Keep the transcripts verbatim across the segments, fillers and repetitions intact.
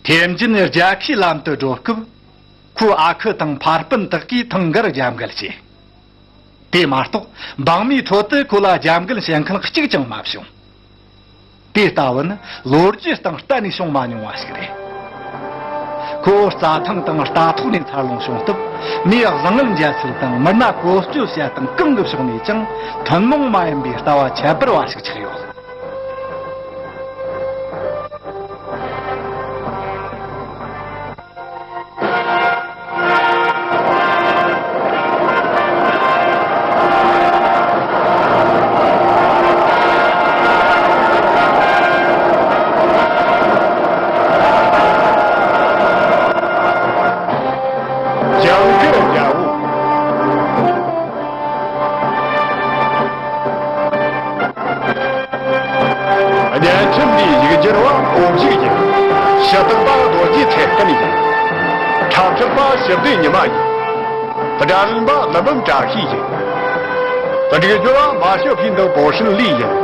ཐེམ་ཅིན་རྒྱལ་ཁའི་ལམ་དུ་འགྲོ་སྐབས། ཁོའི་ཨ་ཁུ་དང་ཕ་སྤུན་དག་གིས་ཐེངས་འགར་རྒྱབ་འགལ་བྱས། དེ་མ་གཏོགས་འབངས་མིའི་ཁྲོད་དུ་ཁོ་ལ་རྒྱབ་འགལ་བྱེད་མཁན་གཅིག་ཀྱང་མ་བྱུང་། དེ་ལྟ་བུ་ནི་ལོ་རྒྱུས་སྟེང་གཏན་ནས་བྱུང་མ་མྱོང་བ་ཞིག་རེད། ཁོ་བོ་རྩྭ་ཐང་དང་རྟ་ཐོག་ནས་འཚར་ལོངས་བྱུང་སྟབས། མིའི་བཟང་ངན་འཇལ་ཚུལ་དང་མི་སྣ་བཀོལ་སྤྱོད་བྱེད་སྟངས་གང་གི་ཕྱོགས་ནས་ཀྱང་ཐུན་མོང་མ་ཡིན་པའི་ལྟ་བ་ཁྱད་པར་བ་ཞིག་ཆགས་ཡོད། ཇིང་གིར་རྒྱལ་པོ། བརྙན་འཕྲིན་འདིའི་ཡིག་སྒྱུར་བ་ཨོ་བརྒྱུད་ཡིན། ཞུ་དག་པ་རྡོ་རྗེ་ཚེ་བརྟན་ཡིན། འཁྲབ་ཁྲིད་པ་ཞི་བདེ་ཉི་མ་ཡིན། སྒྲ་ལེན་པ་ཀླུ་འབུམ་བཀྲ་ཤིས་ཡིན། སྒྲིག་སྦྱོར་བ་མ་ཞོ་ཕིན་དང་པོ་ཧྲིན་ལི་ཡིན།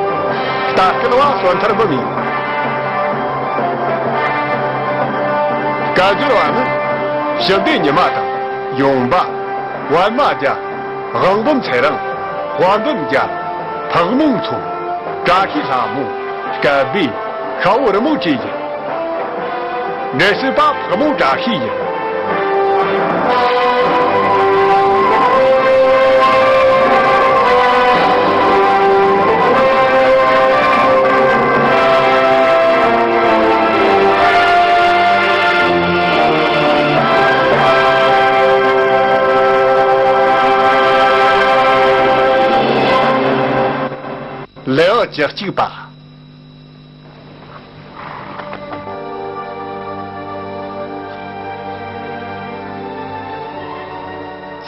ལྟ་སྐུལ་བ་བསོད་ཐར་འབུམ་ཡིན། སྐད་སྒྱུར་བ་ནི་ཞི་བདེ་ཉི་མ་དང་ཡོང་འབའ། པད་མ་རྒྱལ། དབང་འབུམ་ཚེ་རིང་། དཔལ་འབུམ་རྒྱལ། ཕག་མོ་མཚོ། བཀྲ་ཤིས་ལྷ་མོ། སྐལ་བྷེ། ཤ་བོ་རི་མོ་བཅས་ཡིན། འགྲེལ་བཤད་པ་ཕག་མོ་བཀྲ་ཤིས་ཡིན། ལེའུ་བཅུ་གཅིག་པ།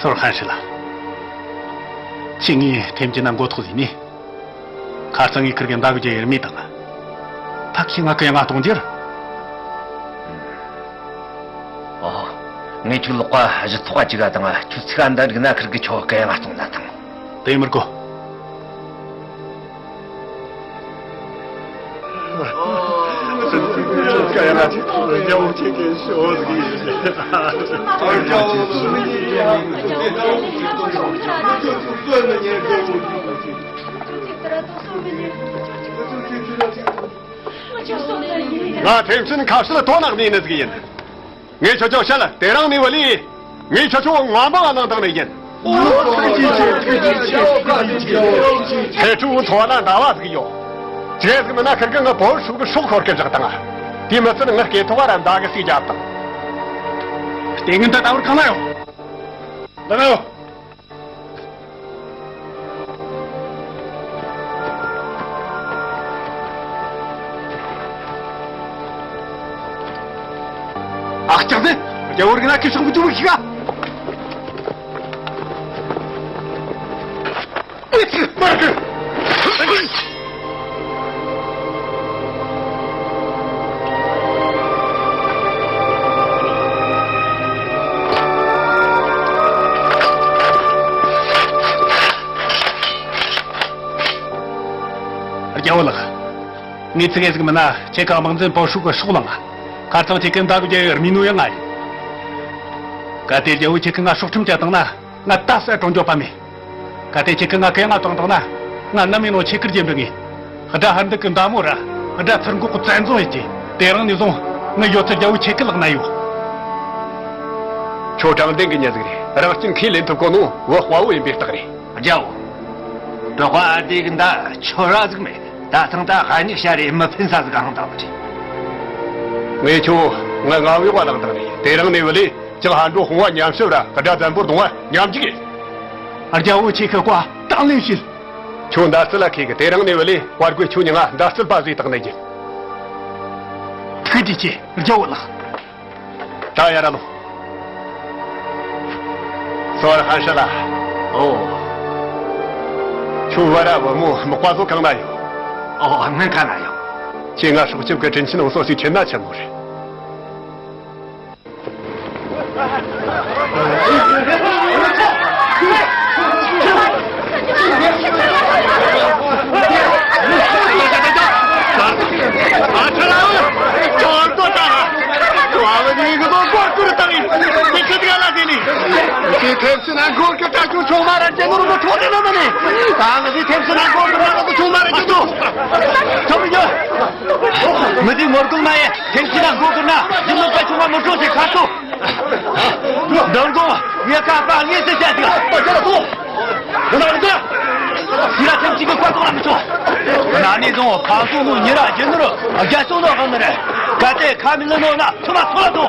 སོར་ཧན་ཧྲི་ལ། ཁྱེད་ངའི་ཐེམ་ཅིན་ན་མགོ་ཐོག་ཟིན་ནི། ཁ་རྩང་ངའི་ཁིར་གི་མདའ་གི་རྒྱ་ཡེར་མི་དང་། ད་ཁྱེད་ང་གི་ཡང་ང་གཏོང་རྒྱུར། ཨོ། ངས་ཁྱོད་ལོག་པ་གཞི་ཚོགས་ཀ་ཅིག་ག་དང་ཁྱོད་ཚིག་ག་འདི་འགྲིག་ན་ཁིར་གི་ཁྱོད་གི་ཡང་ང་གཏོང་ན་དང་། དེ་མི་དགོས། ང་ཐེམ་ཅིན་ཁ་ཤས་ལ་དོ་ནག་ནས་ནི་ཟིག་ཡིན། ངས་ཁྱོད་ཅག་བཤད་ལ་དེ་རིང་ནས་བུ་ལི། ངས་ཁྱོད་ཅག་ངན་པ་ང་ནང་དང་ནས་ཡིན། ཐེ་ཁྲུ་འཚོ་བ་ན་འདའ་བ་ཟིག་ཡོད། ཅི་ཟིག་མིན་ན་ཁིར་གི་ང་བོད་ཧྲུག་གི་སྲོག་ཤོར་གི་བཞག་དང་། དེ་མི་ཚད་ང་སྐེ་ཐོག་བ་ར་མདའ་གི་སིག་རྒྱབ་དང་། ལྟས་ངན་ད་ད་བར་གང་ན་ཡོད། འདི་ན་ཡོད། ཨ་ཅག་དེ། རྒྱལ་བོ་རིག་ན་ཁྱི་ཤོག་མི་བཅུག་མི་ཤིག་ག་རྒྱལ་བོ་ལགས། ངས་ཚིག་ངེས་ཟིག་མིན་ན་ཁྱེད་ཀ་དམག་འཛིན་པོ་ཧྲུག་གི་སྲོག་ལངས། ཁ་རྩང་ཁྱེད་ཀི་མདའ་གི་རྒྱལ་བོའི་རྨིས་ནོ་ཡང་ང་ཡིན། གལ་ཏེ་རྒྱལ་བོ་ཁྱེད་ཀི་ང་སྲོག་ཁྲིམས་བཅད་བཏང་ན་ང་ད་སུ་ཡང་དྲུང་འཇོག་པ་མེད། གལ་ཏེ་ཁྱེད་ཀི་ང་གི་ཡང་ང་བཏང་བཏང་ན་ང་ནམ་ཡིན་ནོ་ཁྱེད་ཀི་རྒྱན་འབྲི་ངེས། དགྲ་ཧར་འདུག་གི་མདའ་མོ་ར་དགྲ་ཚུར་འགོག་གི་བཙན་བཟུང་ཡིན་གྱི། དེ་རིང་ནས་བཟུང་ངའི་ཡོད་ཚད་རྒྱལ་བོ་ཁྱེད་ཀི་ལག་ན་ཡོད། ཁྱོད་དྲང་བདེན་གི་མྱི་ཟིག་རེད། རང་སྐྱོན་ཁས་ལེན་ཐུབ་གོ་ནོ་བུ་དཔའ་བོ་ཡིན་པའི་རྟགས་རེད། རྒྱལ་བོ། འབྲོག་པ་ཨ་དེ་གི་མདའ་ཁྱོད་ར་ཟིག་མེད། ད་ཐེངས་ད་ཧ་ཉིག་ཤ་རེ་མི་ཕན་ས་ཟིག་གང་དང་མི་བྲིས། ངས་ཁྱོད་ང་ང་བའི་བ་ལང་དང་རེད། དེ་རིང་ནས་བུ་ལས་ཅང་ཧ་འགྲོ་ཧོང་བ་ཉམས་ཞིབ་ར་དགྲ་བཙན་པོར་གཏོང་བ་ཉམས་ཀྱི་གེ། རྒྱལ་བོ་ཁྱེད་ཀྱི་བཀའ་དང་ལེན་བྱེད། ཁྱོད་མདའ་རྩལ་ལ་མཁས་གི། དེ་རིང་ནས་བུ་ལས་བར་དགོས་ཁྱོད་མྱི་ང་མདའ་རྩལ་པ་ཟིག་བཏགས་ནས་ཡིན། ཐུགས་རྗེ་ཆེ་རྒྱལ་བོ་ལགས། ད་ཡར་ལོངས། སོར་ཧན་ཧྲི་ལ། ཨོ། ཁྱོད་བུ་ར་བུ་མོ་མག་པ་ཚོ་གང་ན་ཡོད། ཨོ། སྨན་ཁང་ན་ཡོད། ཁྱེད་ང་སྲོག་སྐྱོབ་ཀྱི་དྲིན་ཆེན་འུ་ཚོ་ཞིག་ཁྱེར་ན་ཆེན་མོ་རེད། དེ་ནོར་མོ་ཁྲོ་དེ་ན་མ་ནི། ད་ང་ཚོའི་ཐེམ་སི་ན་སྒོ་ཀུན་ན་ང་ཚོ་ཆུང་མ་རེད་ཀྱི་འདུག་ཐོབ་མི་འགྱོ། མི་དེ་ངོ་རྒོལ་མ་ཡེ་ཐེམ་སི་ན་སྒོ་ཀུན་ན་རྒྱུ་ནོར་པ་ཆུང་མ་མི་ཁྲོ་ཞིག་ཁ་ཐུག་འདང་དགོ། ངས་ཀ་པ་ངས་ཟེར་བྱ་དེ་ང་ད་ལྟ་ཐོ། ང་ད་ལྟ་ཐོ། ཤི་ར་ཐེམ་སི་གི་བཀའ་གཏོང་ལ་མི་ཆོག་ན་ནི་བཟུང་ཕང་སོང་ནོ་ཉེ་ར་རྒྱུ་ནོར་རྒྱ་སོང་ནོ་གང་ནི་རེད། ག་ཏེ་ཁ་མི་ལ་ནོ་ན་ཚོ་མ་ཚོ་ལ་ཐོ།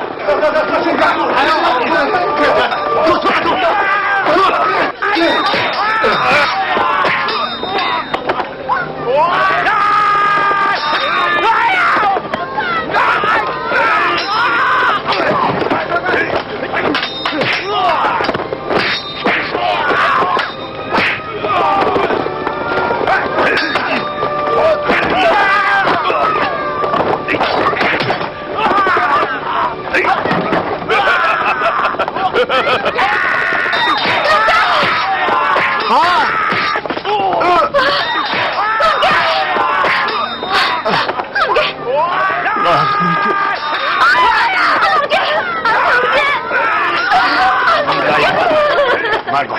མར་གོ།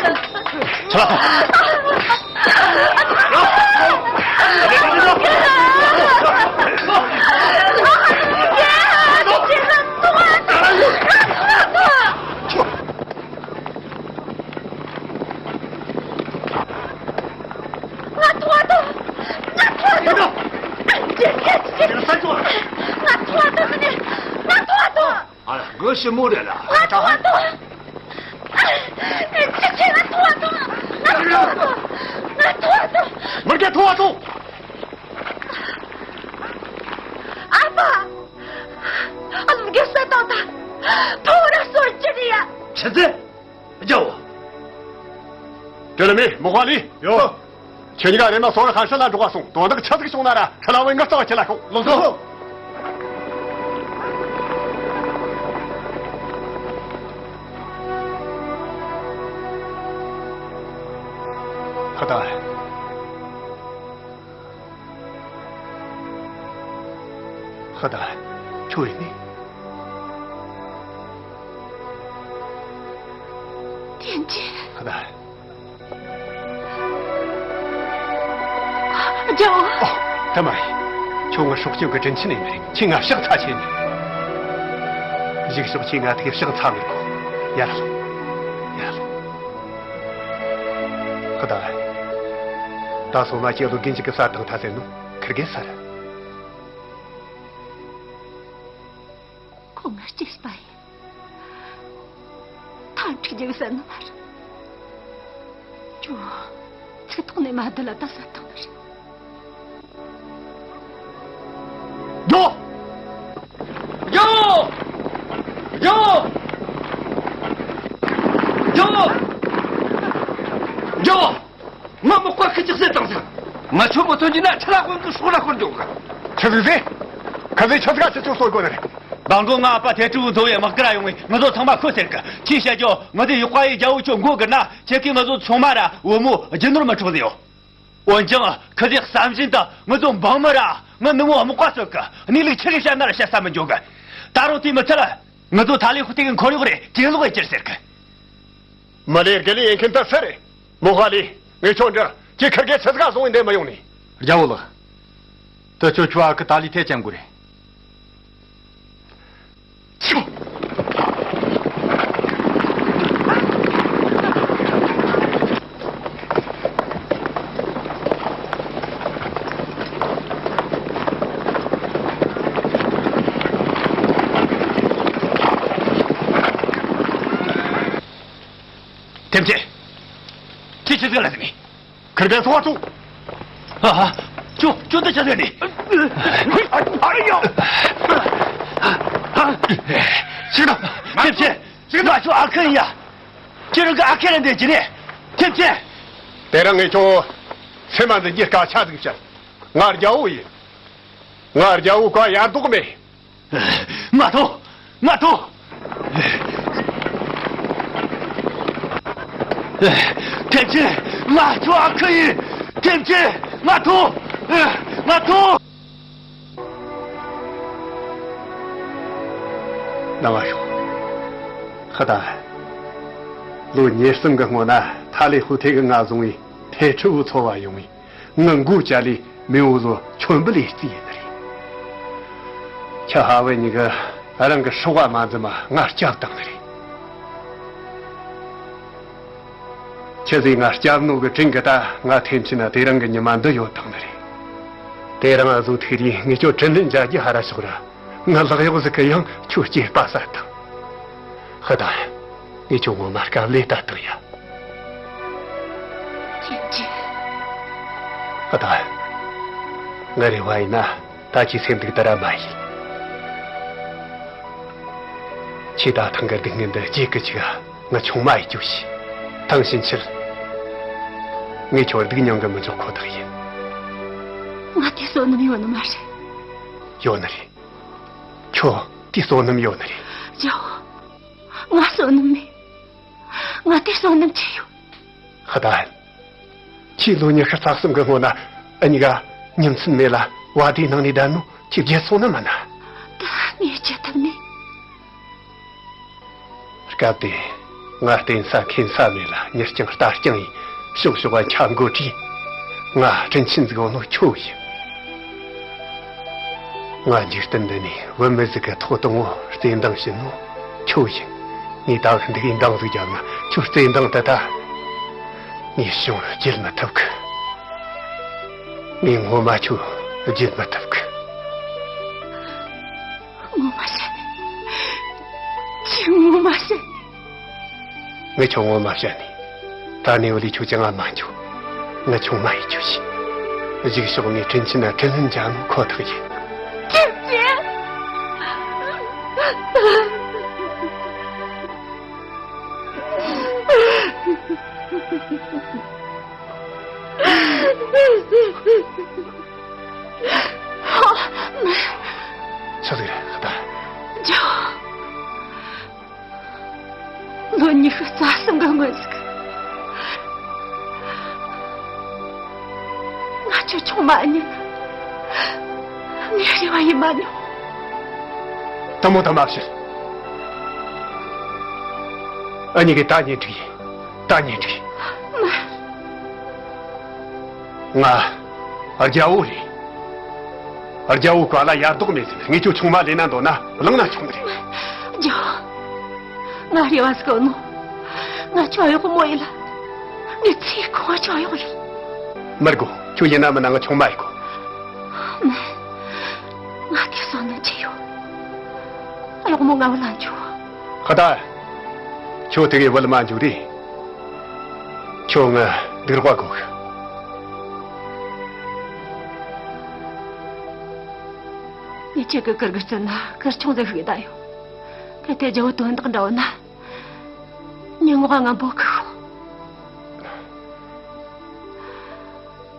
ཆ་ལ་ཐོངས། ང་ཐོག་ཐོག་ང་ཐོག་ཐོག་ང་ཐོག་ཐོག་ང་ཐོག་ཐོག་ཨ་ལ། གོ་ཞི་མོ་རེད་ལ། ང་ཐོག་ཐོག་ཨ། ཅི་ཆེ་ང་ཐོག་ཐོག་ང་ཐོག་ཐོག་ང་ཐོག་ཐོག་མི་རྒྱ་ཐོག་ཐོག་ཨ་ཕ། ཨ་ལུ་རྒྱ་ས་དང་ད་ཐོག་ར་སོར་ཅི་རེད་ཡ། ཆི་ཟེར། རྒྱལ་བོ། དེ་ལ་མི་མོ་ཧ་ལི། ཡོ། ཁྱེད་གཉིས་ཀ་རེ་ན་སོ་ར་ཧན་ཧྲི་ལ་འགྲོ་བ་སོང་དོན་དག་ཆ་ཟིག་བྱུང་ན་ར་ཁྲ་ལ་བའི་ངར་རྩ་བ་ཁྱེད་ལ་ཤོག་ལགས་སོ། ཧ་ད། ཧ་ད། ཁྱོད་ཡིན་ནི། ཐེན་ཅིན། ཧ་ད། རྒྱལ་བོ། ཨོ། ད་མ་རེད། ཁྱོད་ང་སྲོག་སྐྱོབ་གི་དྲིན་ཆེན་ཡིན་པ་རེད། ཁྱེད་ང་ཕྱག་འཚལ་བྱས་ནས། གཞུག་ཕྱོགས་ཁྱེད་ང་ཐུག་ཕྱག་འཚལ་མི་དགོས། ཡར་ལོངས། ཡར་ལོངས། ཧ་ད། ད་སོང་ན་ཁྱེད་ལོ་རྒན་ཅིག་གི་ས་དང་ཐ་ཟེར་ནོ་ཁིར་གེ་ས་ར། ཁོ་ང་སྐྱེས་པ་ཡིན། ཐག་འཁྲིག་རྒྱུ་ཟེར་ནི་མ་རེད། ཇོ། ཚིག་ཐོག་ནས་མ་བསྡད་ལ་ད་ཟ་ཐང་ནི་རེད། ཇོ། ཇོ། ཇོ། ཇོ། ཇོ། ང་མི་ཀོ་ཁི་ཅིག་ཟེར་དང་ཟེར། ང་ཆོ་མོ་ཐོན་གྱི་ན་ཆ་ལ་ཧོན་དུ་སྲོག་ལ་ཧོན་འཇོག་གི་ཆི་ཟིག་ཟེར། ཁ་ཟེར་ཆི་ཟིག་ག་ཆི་ཆོ་སོར་གོ་ནི་རེད། མདང་དགོང་ང་ཨ་ཕ་ཐེ་ཀྲུའུ་ཚོ་བའི་དམག་སྒར་ཡོང་བས་ང་ཚོ་ཚང་མ་ཁོ་ཟེར་གི། ཁྱི་བཤད་རྒྱོ་ང་དེ་ཡོག་པ་ཡི་རྒྱལ་བོ་ཁྱོད་མགོ་སྒུར་ན་ཁྱེད་ཀྱིས་ང་ཚོ་ཚང་མ་ར་བུ་མོ་རྒྱུ་ནོར་མི་འཕྲོག་ཟེར་ཡོ། འོན་ཀྱང་ཁི་ཟིག་བསམ་བཞིན་དུ་ང་ཚོ་འབངས་མི་ར་ང་ནུ་མོ་དམག་པ་ཚོ་གི་གནས་ལུགས་ཆི་རེ་བཤད་ན་ར་བཤད་ས་མི་འཇོག་གི། ད་རུང་དེ་མི་ཚད་ལ་ང་ཚོ་ཐ་ལི་ཧུ་ཏི་གི་འཁོར་ཡུག་རེ་གྱེན་ལོག་ཡེ་ཅེར་ཟེར་གི། མི་ལས་དགེ་ལས་ཡིན་མཁན་དུ་ཟེར་རེད། མོ་ཧ་ལི། ངས་ཁྱོད་འདྲི། ཁྱེད་ཁིར་གེ་ཆི་ཟིག་ག་བཟུང་བའི་འདས་མ་ཡོང་ནི། རྒྱལ་བོ་ལགས། དུ་ཅོ་ཆུ་ཨ་ཁུ་ཏཱ་ལི་ཐེ་ཅན་གུ་རེད། ཆུ། ཐེམ་ཆེ། ཁྱེད་ཆི་ཟིག་ལ་ཟིན་ནི། ཁིར་གེ་སོ་བ་ཚུགས། ཨ་ཧ། ཅོ་ཅོ་འདི་ཆ་ཟེར་ནི། ཨ་ཡོ། ཤི་ན། ཐེབས་ཆེ། ང་ཚོ་ཨ་ཁུ་ཡིན་ཡ། ཁྱེད་རང་གི་ཨ་ཁུ་རེད་འདི་ཅི་རེད། ཐེབས་ཆེ། དེ་རིང་ངས་ཁྱོད་སེམས་མ་འཛིན་གྱི་སྐད་ཆ་ཟིག་བཤད། ང་རྒྱལ་བོ་ཡིན། ང་རྒྱལ་བོ་ཀ་ཡར་འདུག་མེད། མ་ཐོ། མ་ཐོ། ཐེམ་ཆེ། ང་ཁྱོད་ཨ་ཁུ་ཡིན། ཐེམ་ཆེ། མ་ཐོ། མ་ཐོ། ན་བ་ཤོག་ཧ་ད། ལོ་ཉེར་གསུམ་གི་སྔོན་ན། ཐ་ལི་ཧུ་ཐེ་གིས་ང་བཟུང་བའི་ཐེ་ཁྲི་བོའི་ཚོ་བ་ཡོང་བས་ངའི་མགོ་བཅད་ལས་མེས་པོ་ཚོ་མཆོད་འབུལ་ཡེ་རྩིས་ཡིན་ནི་རེད། ཁྱེད་ཕ་བུ་གཉིས་ཀྱིས་རང་གི་སྲོག་ག་མ་འཛེམ་པར་ང་བསྐྱབས་བཏང་ནི་རེད། ཁྱེད་ཚོས་ང་བསྐྱབས་ནོ་གི་དྲིན་གྱིས་ད་ང་ཐེ་ཁྲི་ན་དེ་རིང་གི་ཉི་མ་འདི་ཡོད་བཏང་ནི་རེད། དེ་རིང་ང་ཚོ་ཐུག་རིས་ངས་ཁྱོད་དྲིན་ལན་འཇལ་རྒྱུ་ཧར་ར་ཤོག་ར། ང་ལག་གཡོག་ཟིག་གིས་ཡང་ཁྱོད་སྐྱེས་པ་བསད་བཏང་། ཧི་ཏཱ། ངས་ཁྱོད་ངོ་མ་དཀའ་ལས་ད་བཏང་ཡ། ཅི་ཅི། ཧི་ཏཱ། ངའི་རེ་བ་ཡིན་ན་ད་ཁྱེད་སེམས་སྡུག་དེ་ར་མ་ཡིན། ཁྱེད་ད་ཐེངས་གི་སྡུག་བསྔལ་འདི་བརྗེད་གི་ཅིག་ང་ཆུང་མ་ཡི་སྐྱོ་ཤི། ཐང་ཕྱིན་ཆད་ངས་ཁྱོད་སྡུག་མྱངས་གི་མི་འཇོག་ཁོ་ཐག་ཡིན། ང་དེ་བསོད་ནམས་ཡོད་ནི་མ་རེད། ཡོད་ནི་རེད། ཁྱོད་དེ་བསོད་ནམས་ཡོད་ནི་རེད། རྒྱལ་བོ། ང་བསོད་ནམས་མེད། ང་དེ་བསོད་ནམས་ཆི་ཡོད། ཧི་ཏཱ། ཁྱེད་ལོ་ཉི་ཤུ་རྩ་གསུམ་གི་སྔོན་ན་འུ་གཉིས་ཀ་ཉིན་མཚན་མེད་ལ་བ་དེའི་ནང་ནས་བསྡད་ནོ་ཁྱེད་བརྗེད་སོང་ནི་མིན་ན། ད་ངས་བརྗེད་ཐུབ་ནི། སྐབས་དེ་ང་རྟེན་ས་ཁེན་ས་མེད་ལ་མྱི་རྐྱང་རྟ་རྐྱང་ཡིན། ཕྱོགས་ཕྱོགས་པ་འཁྱམ་དགོས་དུས་ང་དྲིན་ཆེན་ཟིག་ཡོད་ནོ་ཁྱོད་ཡིན། ང་འཇིག་རྟེན་འདི་ནས་བུད་མེད་ཟིག་གི་ཐོག་དང་པོ་བརྩེ་འདང་བྱིན་ནོ་ཁྱོད་ཡིན། ངས་ད་གི་འདི་གའི་འདང་ཟིག་བརྒྱབ་ན་ཁྱོད་བརྩེ་འདང་དེ་ད། ངས་ཁྱོད་བརྗེད་མི་ཐུབ་གི། ངས་ངོ་མ་ཁྱོད་བརྗེད་མི་ཐུབ་གི། ངོ་མ་བཤད་ནས། ཁྱེད་ངོ་མ་བཤད་ནས། ངས་ཁྱོད་ངོ་མ་བཤད་ནས། ད་ནས་བུ་ལས་ཁྱོད་ཀྱང་ང་མ་འཇུ། ང་ཆུང་མ་ཡི་ཁྱོད་ཤི། གཞུག་ཕྱོགས་ངས་དྲིན་ཆེན་ན་དྲིན་ལན་འཇལ་ནོ་ཁོ་ཐག་ཡིན། ཁྱེད་ཀྱིས། ཧོ། མི། ཆི་ཟིག་རེད་ཧི་ཏཱ། ཇོ། ལོ་ཉི་ཤུ་རྩ་གསུམ་གི་སྔོན་ཟིག་ང་ཁྱོད་ཆུང་མ་ཉིད། ངས་རེ་བ་ཡེ་མ་མྱོང་། དེ་མོ་ད་མ་བཤད། འུ་གཉིས་ཀས་ད་གཉེན་སྒྲིག་ཡིན། ད་གཉེན་སྒྲིག་ང་རྒྱལ་པོ་རེད། རྒྱལ་པོ་བཀའ་ལ་ཡར་ལྡོག་མེད་ཟེར། ངས་ཁྱོད་ཆུང་མ་ལེན་ན་འདོད་ན་བླངས་ན་ཆོག་ནི་རེད། རྒྱལ་པོ། ང་རེ་བ་ཟིག་ཡོད་ནོ། ང་ཁྱོད་གཡོག་མོ་ཡིན་ལ། ངས་ཚེ་གང་ཁྱོད་གཡོག་ཡིན། མི་དགོས། ཁྱོད་ཡིན་ན་མིན་ན་ང་ཆུང་མ་ཡིན་དགོས། མིན། ང་དེ་བསམ་ན་ཆི་ཡོད། གཡོག་མོ་ང་བུད་ལ་འཇུག་ཧི་ཏཱ། ཁྱོད་དེ་གའི་བུད་མ་འཇུག་རེ། ཁྱོད་ང་སྡུག་རོགས་དགོས་གི། ངས་ཁྱེད་ཀྱི་ཁིར་གི་བརྩིས་ན་ཁིར་ཆུང་ཟིག་ཤིག་ད་ཡོད། གལ་ཏེ་རྒྱལ་པོ་དོན་དག་འདྲ་བོ་ན། མྱི་ངོ་ང་འབོད་གི་ཤོག་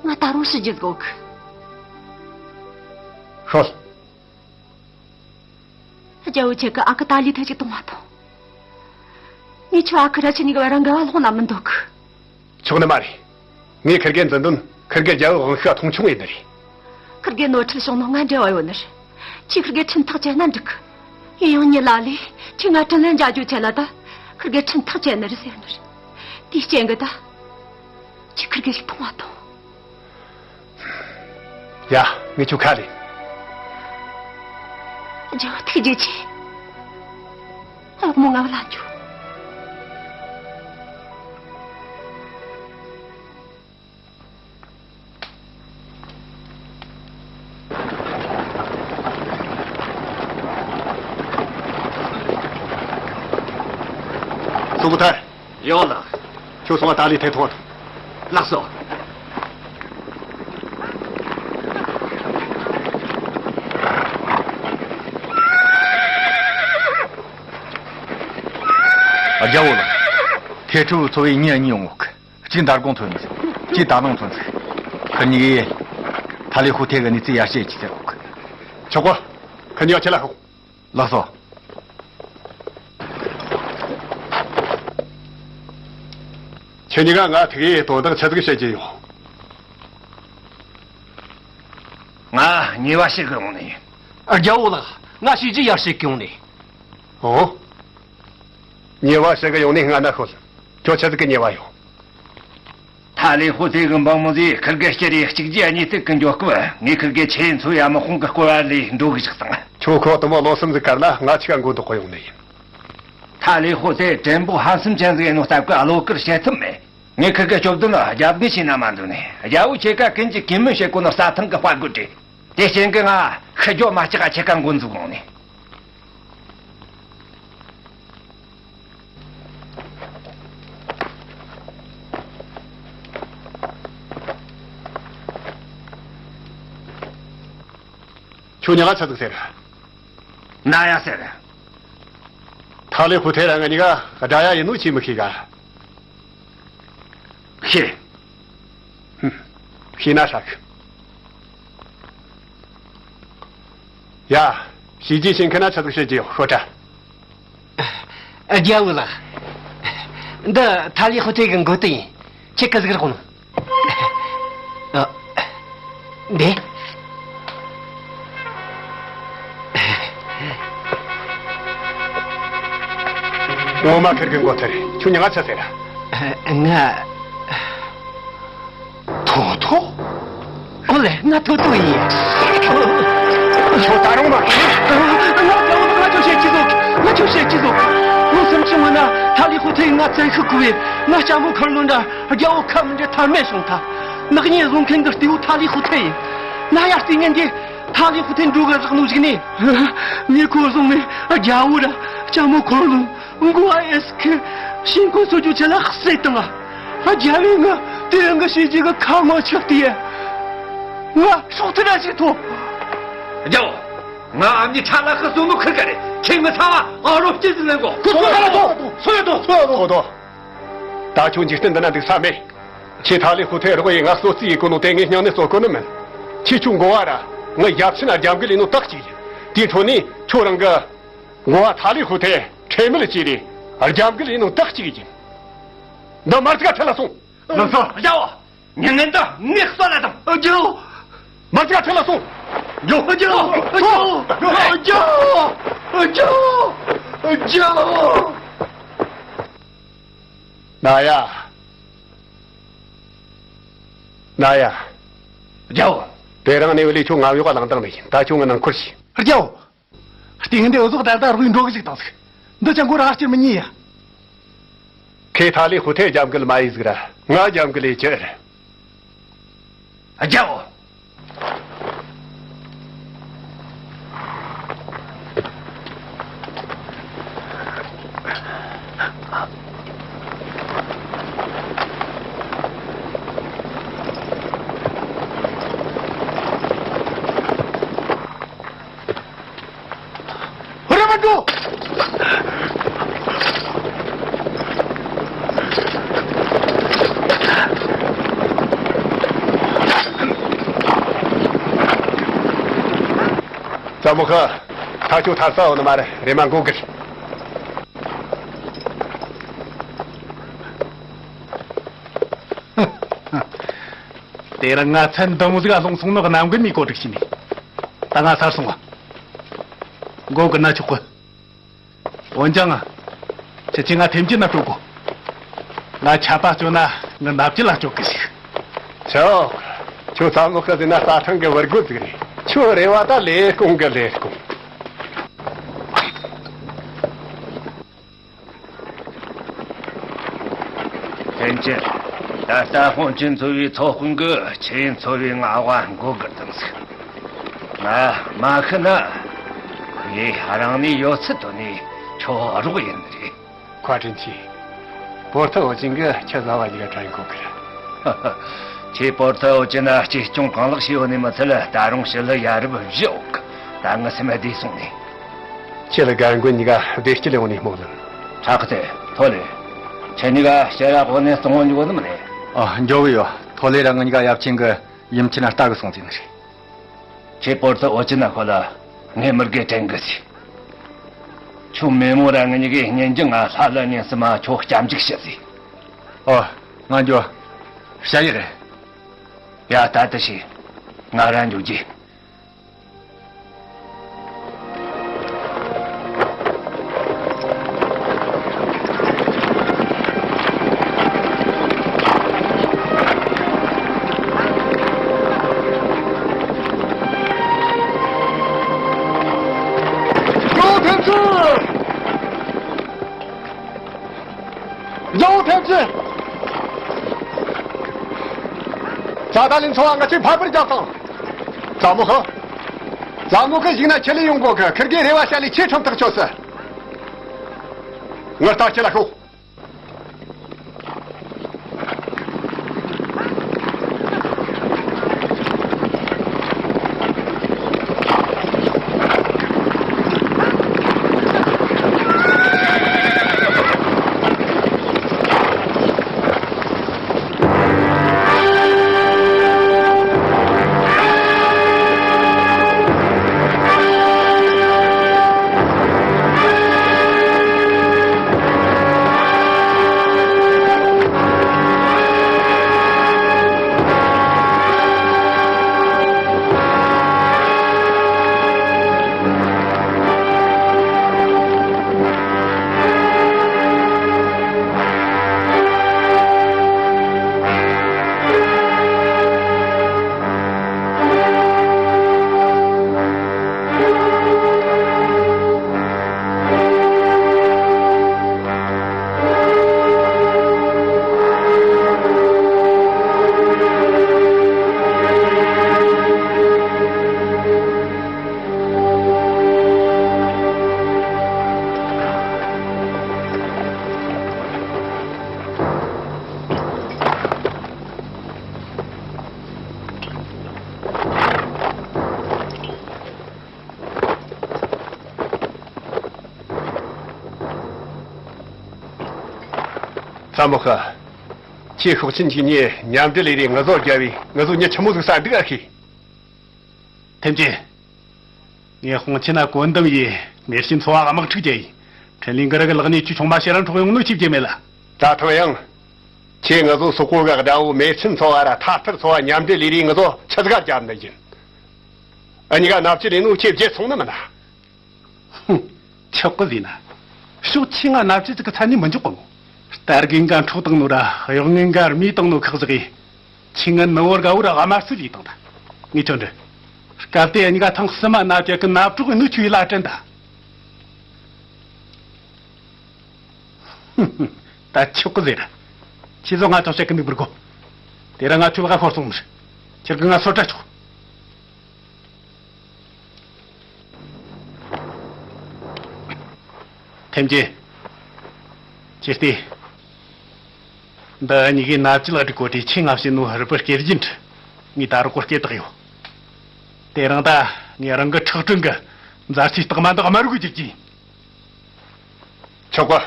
ང་ད་རུང་ཤི་རྒྱུ་དགོས་གི། ཤོད། རྒྱལ་པོ་ཁྱེད་ཀྱི་ཨ་ཁུ་ཏཱ་ལི་ཐེ་ཅིག་གཏོང་བ་དང་། ངས་ཁྱོད་ཨ་ཁུ་ར་ཁྱེད་གཉིས་ཀྱི་བར་འགལ་བ་སློང་ན་མི་འདོད་གི། ཆོག་ནི་མ་རེད། ངས་ཁིར་གེ་འཛིན་དོན་ཁིར་གེ་རྒྱལ་པོའི་དབང་ཤུགས་མཐོང་ཆུང་ཡིན་ནི་རེད། ཁིར་གེ་ནོར་འཁྲུལ་བྱུང་ནོ་ང་འབྲེལ་བ་ཡོད་ནི་རེད། ཁྱེད་ཁིར་གེ་ཁྲིམས་ཐག་བཅད་ན་འགྲིག་གི། ཡིན་ཡང་མྱི་ལ་ལས་ཁྱེད་ང་དྲིན་ལན་འཇལ་རྒྱུ་ཆེད་ལ་ད་ཁིར་གེ་ཁྲིམས་ཐག་བཅད་ནི་རེད་ཟེར་ནི་རེད། དེའི་རྐྱེན་གྱིས་ད། ཁྱེད་ཁིར་གེ་ཞིག་མཐོང་བ་དང་། ཡ། ངས་ཁྱོད་ཁ་ལེན། རྒྱལ་པོ་ཐུགས་རྗེ་ཆེ། གཡོག་མོ་ང་བུད་ལ་འཇུག་སུ་བུ་ཐར། ཡོད་ལགས། ཁྱོད་སོང་ང་ཏཱ་ལི་ཐེ་ཐོངས་དང་། ལགས་སོ། རྒྱལ་པོ་ལགས། ཐེ་ཁྲི་བོའི་ཚོ་བའི་མྱི་གཉིས་ཡོང་ཡོད་གི། གཅིག་མདང་དགོང་ཐོན་ནས་ཟིག་གཅིག་ད་ནངས་ཐོན་ཟིག་ཁི་གཉིས་ཀས་ཐ་ལི་ཧུ་ཐེ་གི་གནས་ཚུལ་ཡར་བཤད་ཀྱིས་ཟེར་གོ་གི། ཆོག་གོ། ཁི་གཉིས་ཀ་ཁྲིད་ལ་ཤོག་ལགས་སོ། ཁྱེད་གཉིས་ཀ་ང་ཐུག་ཡས་དོན་དག་ཆི་ཟིག་བཤད་ཀྱི་ཡོད། ང་ཉེས་པ་ཞུ་གི་ཡོང་ནི་ཡིན། རྒྱལ་པོ་ལགས། ང་བྱས་རྗེས་ཡར་བཤད་གི་ཡོང་ནི། ཨོ། ཉེས་པ་ཞུ་གི་ཡོང་ནི་སྔ་ན་ཤོད། ཁྱོད་ཆི་ཟིག་གི་ཉེས་པ་ཡོད། ཐ་ལི་ཧུ་ཐེ་གི་འབངས་མི་ཚོས་ཁིར་གེ་སྐྱེ་རེ་གཅིག་རྗེས་གཉིས་མཐུད་ཀྱི་མགྱོགས་སྐབས། ངས་ཁིར་གེ་ཆེ་ཚོ་ཡ་མི་ཧོང་གི་སྐོར་བ་ལས་འགྲོ་གི་བཞག་སོང་། ཁྱོད་ཁོ་དུ་མ་ལོ་སུམ་ཟིག་གར་ལ་ང་ཆི་ག་མགོ་འདོགས་གི་ཡོང་ནི་ཡིན། ཐ་ལི་ཧུ་ཐེ་བྲན་པོ་ཧམ་སེམས་ཅན་ཟིག་ཡིན་ནོ་སྟབས་ཀྱིས་བློ་ཁུར་བྱེད་ཐུབ་མེད། ངས་ཁིར་གེ་སྐྱོབ་དོན་ལ་རྒྱབ་འགལ་བྱས་ན་མ་འདོད་ནས། རྒྱལ་བོ་ཁྱེད་ཀ་ཀུན་གྱིས་གུས་མོས་བྱེད་གོ་ནོ་རྩྭ་ཐང་གི་དཔའ་རྒོད་རེད། དེ་རྐྱེན་གྱིས་ང་ཤི་རྒྱུ་མ་སྐྲག་ག་ཁྱེད་ཀ་མགོ་འཛུགས་འོང་ནས། ཁྱོད་ཉག་ཆ་ཟིག་ཟེར། ན་ཡ་ཟེར། ཐ་ལི་ཧུ་ཐེ་ར་ང་གཉིས་ཀ་དགྲ་ཡ་ཡིན་ནོ་ཅིས་མི་ཤེས་ག། ཤེས། ཧུམ། ཤེས་ན་ཧྲ་གི། ཡ། བྱས་རྗེས་བྱིན་མཁན་ན་ཆ་ཟིག་བྱེད་རྒྱུ་ཡོད་ཤོད་དྲ། རྒྱལ་བོ་ལགས། འདི་ཐ་ལི་ཧུ་ཐེ་གི་མགོ་ཐོད་ཡིན། ཁྱེད་ག་ཟིག་རོགས་གནང་། ཨ། འདི། ངོ་མ་ཁེར་གི་མགོ་ཐོད་རེད། ཁྱོད་ཉག་ཆ་ཟེར་ར། ང་། ཐོ་ཐོ། ཨོ་ལེ། ང་ཐོ་ཐོ་ཡིན། ཁྱོད་ད་རུང་མ་ཁེར། ང་རྒྱལ་བོ་ལགས། ང་ཁྱོད་བཤད་ཅི་བཟོ། ང་ཁྱོད་བཤད་ཅི་བཟོ། ལོ་སུམ་ཅུ་སྔོན་ན་ཐ་ལི་ཧུ་ཐེ་ང་བཙན་ཤུགས་བཀོལ་བས། ང་ལྕམ་མོ་འཁོར་ལོ་འདྲ་རྒྱལ་བོ་ཁ་མི་འབྲལ་ཐར་མེད་བྱུང་ཐལ། ནག་ཉེས་བཟོ་མཁན་གྱི་རྟེའུ་ཐ་ལི་ཧུ་ཐེ་ཡིན། ན་ཡ་རྩིས་ངན་གྱིས་ཐ་ལི་ཧུ་ཐེ་འགྲོ་གི་རག་ནོ་ཞིག་ནས། ངས་ཁོ་བཟུང་ནས་རྒྱལ་བོ་ར་ལྕམ་མོ་འཁོར་ལོ་མགོ་བ་ཨེ་སི་ཁི་ཤིང་ཀུན་སོ་རྒྱུ་ཆེ་ལ་བསད་བཏང་ང་། རྒྱལ་བོས་ང་དེ་རིང་གི་བྱས་རྗེས་གི་ཁ་ངོ་ཆགས་ཏེ། ང་སྲོག་ཐར་ར་ཞིག་ཐོབ། རྒྱལ་བོ། ང་ཨ་མྱེས་ཁྲ་ལ་ཁི་སོང་ནོ་ཁིར་ག་རེད། ཁྱེད་ངི་ཚ་བ་ཨ་རོ་སྐྱེ་ཟིག་ལེན་གོ། ཁོ་ཚོ་ཁ་ལ་ཐོ། ཚོ་ཡོད་དོ། ཚོ་ཡོད་དོ། ད་ཁྱོད་འཇིག་རྟེན་འདི་ན་འདུག་ས་མེད། ཁྱེད་ཐ་ལི་ཧུ་ཐེ་རོགས་ཡིན་ང་གསོད་རྩིས་ཡེད་གོ་ནོ་དེ་ངས་སྙིང་ནས་གསོད་གོ་ནི་མིན། ཁྱེད་ཁྱོད་མགོ་བ་ར་ང་ཡབ་ཆེན་ན་རྒྱབ་འགལ་ཡིན་ནོ་དག་ཅིག་ཡིན། དེའི་འཕྲོ་ནས་ཁྱོད་རང་གི་མགོ་བ་ཐ་ལི་ཧུ་ཐེ་ཁྲེལ་མེད་ཅིག་རེད། རྒྱབ་འགལ་ཡིན་ནོ་དག་ཅིག་ཡིན། འདི་མར་ཙིག་ཁྲིད་ལ་སོང་། ལགས་སོ། རྒྱལ་བོ། མྱི་ངན་འདི་ངས་གསོད་ལ་དང་། རྒྱལ་བོ། མར་ཙིག་ཁྲིད་ལ་སོང་། རྒྱལ་བོ། རྒྱལ་བོ། རྒྱལ་བོ། རྒྱལ་བོ། རྒྱལ་བོ། རྒྱལ་བོ། ན་ཡ། ན་ཡ། རྒྱལ་བོ། དེ་རིང་ནས་བུ་ལས་ཁྱོད་ང་གཡོག་ག་ལངས་དང་ནས་ཡིན། ད་ཁྱོད་ང་ནང་འཁོར་ཞིག་རྒྱལ་བོ། རྟེན་འབྲེལ་བཟོ་ད་ལྟ་རོགས་འགྲོ་གི་ཞིག་དང་ཟིག་འདི་ཅང་གོ་ར་སྐྱིར་མི་ཉེ་ཡ། ཁོས་ཐ་ལི་ཧུ་ཐེ་རྒྱབ་འགལ་མ་ཡེ་ཟིག་ར་ང་རྒྱབ་འགལ་ཡེ་ཁྱེར། རྒྱལ་བོ། རེམ་མ་འགྲོ། ཙ་མོ་ཁ། ཐག་ཆོད་ཐར་ས་འོ་ནི་མ་རེད། རེམ་མ་འགོ་གིར། དེ་རིང་ང་ཚན་འདི་མོ་ཟིག་ལ་ལྷུང་སོང་ནོ་གནམ་རྒན་མའི་གོ་སྒྲིག་བྱས་ནས། ད་ང་ཚར་སོང་བ། མགོ་གི་ན་ཆོག་གི། འོན་ཀྱང་། ཁྱེད་ཀྱིས་ང་ཐེམ་སྐྱེད་ན་སྤྲོད་དགོ། ང་ཆད་པ་གཅོད་ན་ངི་ནབ་སྐྱེད་ལ་སྤྲོད་གི་ཞིག་ཆོག་ཁྱོད་ཚ་མོ་ཁ་ཟེར་ན་རྩྭ་ཐང་གི་བུ་རྒོད་ཟིག་རེད། ཁྱོད་རེ་བ་ད་ལས་སྐོང་གི་ལས་སྐོང་། ཐེན་ཅིན། ད་ལྟ་ཧོང་ཅིན་ཚོ་བའི་ཚོ་དཔོན་གྱིས་ཆེན་ཚོ་བའི་མངའ་དབང་མགོ་སྒུར་བཏང་ཟིག་ང་མ་ཤི་ན། ཁོས་རང་ནུས་ཡོད་ཚད་བཏོན་ནས་ཁྱོད་རོགས་ཡིན་ནི་རེད། ཁ་དྲིན་ཆེ། པོར་ཐི་ཨོ་ཅིན་གྱིས་ཁྱེད་བཟའ་བ་ཞིག་ལ་དྲན་གོ་གི་རེད། ཁྱེད་པོར་ཐི་ཨོ་ཅིན་ན་གཅེས་སྐྱོང་གང་ལེགས་བྱས་ཡོད་ནི་མི་ཚད་ལ་ད་རུང་ཞི་ལི་ཡ་རབས་བཞི་འོག་གི། ད་ངི་སེམས་བདེ་སོང་ནས། ཁྱེད་ལ་རྒན་རྒོན་གཉིས་ཀ་བདེ་སྐྱིད་ཡོང་ནས་སྨོན་ལམ། ཁྲག་རྩེ། ཐོ་ལེ། ཁྱེད་གཉིས་ཀ་ཕྱིར་ར་གོ་ནས་གསང་བ་འཇུག་ནི་མིན་ནས། ཨ། འགྱོ་གི་ཡོད། ཐོ་ལེ་ར་ངི་གཉིས་ཀ་ཡབ་ཆེན་གྱི་ཡུམ་ཆེན་ན་ལྟ་གི་སོང་ཟིན་ནི་རེད། ཁྱེད་པོར་ཐི་ཨོ་ཅི་ན་ཁོ་ལ་ངས་མི་དགེ་དྲན་གི་ཟིག་ཁྱོད་མེ་མོ་ར་ངེད་གཉིས་ཀའི་གཉེན་རྒྱུད་ང་ལྷ་ལ་ཉན་སི་མ་ཁྱོད་སྐྱབས་འཇུག་ཞུ་ཟིག་ཨོ། ང་འགྱོ། ཞ་ཡི་རེད། ཡ་ད་ལྟ་ཞིག་ང་ར་འགྱོ་རྒྱུ། རྒྱལ་བོ་ཐེམ་ཅིན། ཙ་ད་ལིན་ཚོ་བ་ང་ཚོས་ཕར་པར་རྒྱབ་དང་། ཙ་མོ་ཧི། ཙ་མོ་ཧི་བཞུགས་ན་ཆི་ལི་ཡོང་གོ་གི། ཁིར་གེ་རེ་བ་བྱ་ལས་ཆེ་ཁྲིམས་ཐག་ཆོད་སི། ངར་ལྟ་ཁྱེད་ལ་ཤོག་ཙ་མོ་ཧི། ཁྱེད་ཤོག་ཆེན་གྱི་ཉེ་མཉམ་འབྲེལ་ལས་རེས་ངུ་བཟོ་རྒྱབ་བས་ངུ་བཟོ་མྱི་ཆི་མོ་ཟིག་ཟ་འདུག་ཨ་ཤེས། ཐེམ་ཅིན། ངས་དཔུང་ཆེན་ན་བཀོད་འདོམས་ཡིས་མེར་ཤིན་ཚོ་བ་དམག་འཁྲུག་བྱས་ཡིན། ཁྲིན་ལིང་གི་རི་གི་ལག་ནས་ཁྱོད་ཆུང་མ་ཕྱིར་ར་འཕྲོག་ཡོང་ནོ་ཁྱེད་ཀྱི་མེད་ལ། ད་ཐང་ཡང་། ཁྱེད་ངུ་བཟོ་སོག་པོ་གི་དགྲ་བོ་མེར་ཤིན་ཚོ་བ་ར་ཐ་ཐར་ཚོ་བ་མཉམ་འབྲེལ་ལས་རེས་ངུ་བཟོ་ཆི་ཟིག་ག་རྒྱབ་ནི་ཡིན། ཨ་ཉི་ག་ནབ་ཅི་རེ་ནོ་ཁྱེད་བརྗེད་སོང་ནི་མིན་ན། ཧུམ། ཆོག་གི་ཟེར་ན། ཕྱོགས་ཆེ་ང་ནབ་ཅི་ཅིག་གི་མཚན་ནས་མི་འཇོག་གི་མོ། རྟ་རྒན་འགའ་འཕྲོག་བཏང་ནོ་ར་གཡོག་ངན་འགའ་རྨས་བཏང་ནོ་ཁག་ཟིག་གིས། ཆི་ངན་ནི་བོར་ག་བོར་དམར་སུ་ལས་བཏང་ད། ངས་ཁྱོད་འདྲི། སྐབས་དེ་ཨ་ཉི་ག་ཐེངས་གསུམ་མ་ནབ་ཅི་གི་ནབ་གྲོགས་གི་ནུ་ཆུ་ཡི་ལ་དྲན་ད། ཧུམ་ཧུམ། ད་ཆོག་གི་ཟེར། ཁྱེད་ཚོ་ང་ཐོག་བཤད་གི་འདུག་པར་གོ། དེ་ར་ང་ཆུ་ལ་ཁ་ཤོར་སོང་མི། ཁྱེད་ཀྱི་ང་སོ་ཏྲ་ཆོག་ཐེམ་ཅིན། ཁྱེད་ལྟོས། འདི་ཨ་ཉི་གིས་ནབ་ཅི་ལ་སྒྲིག་གོ་དེ་ཆེ་ང་བྱིན་ནོ་རི་པི་སྐེ་རྒྱན་ངས་ད་རོགས་གོ་སྐེ་བཏགས་ཡོད། དེ་རིང་ད་ངས་རང་གི་ཁྲག་དྲོན་གི་མཛའ་བརྩེའི་རྟགས་མ་འདི་དམར་རུ་གི་བསྒྱུར་གྱིན། ཆོག་གོ།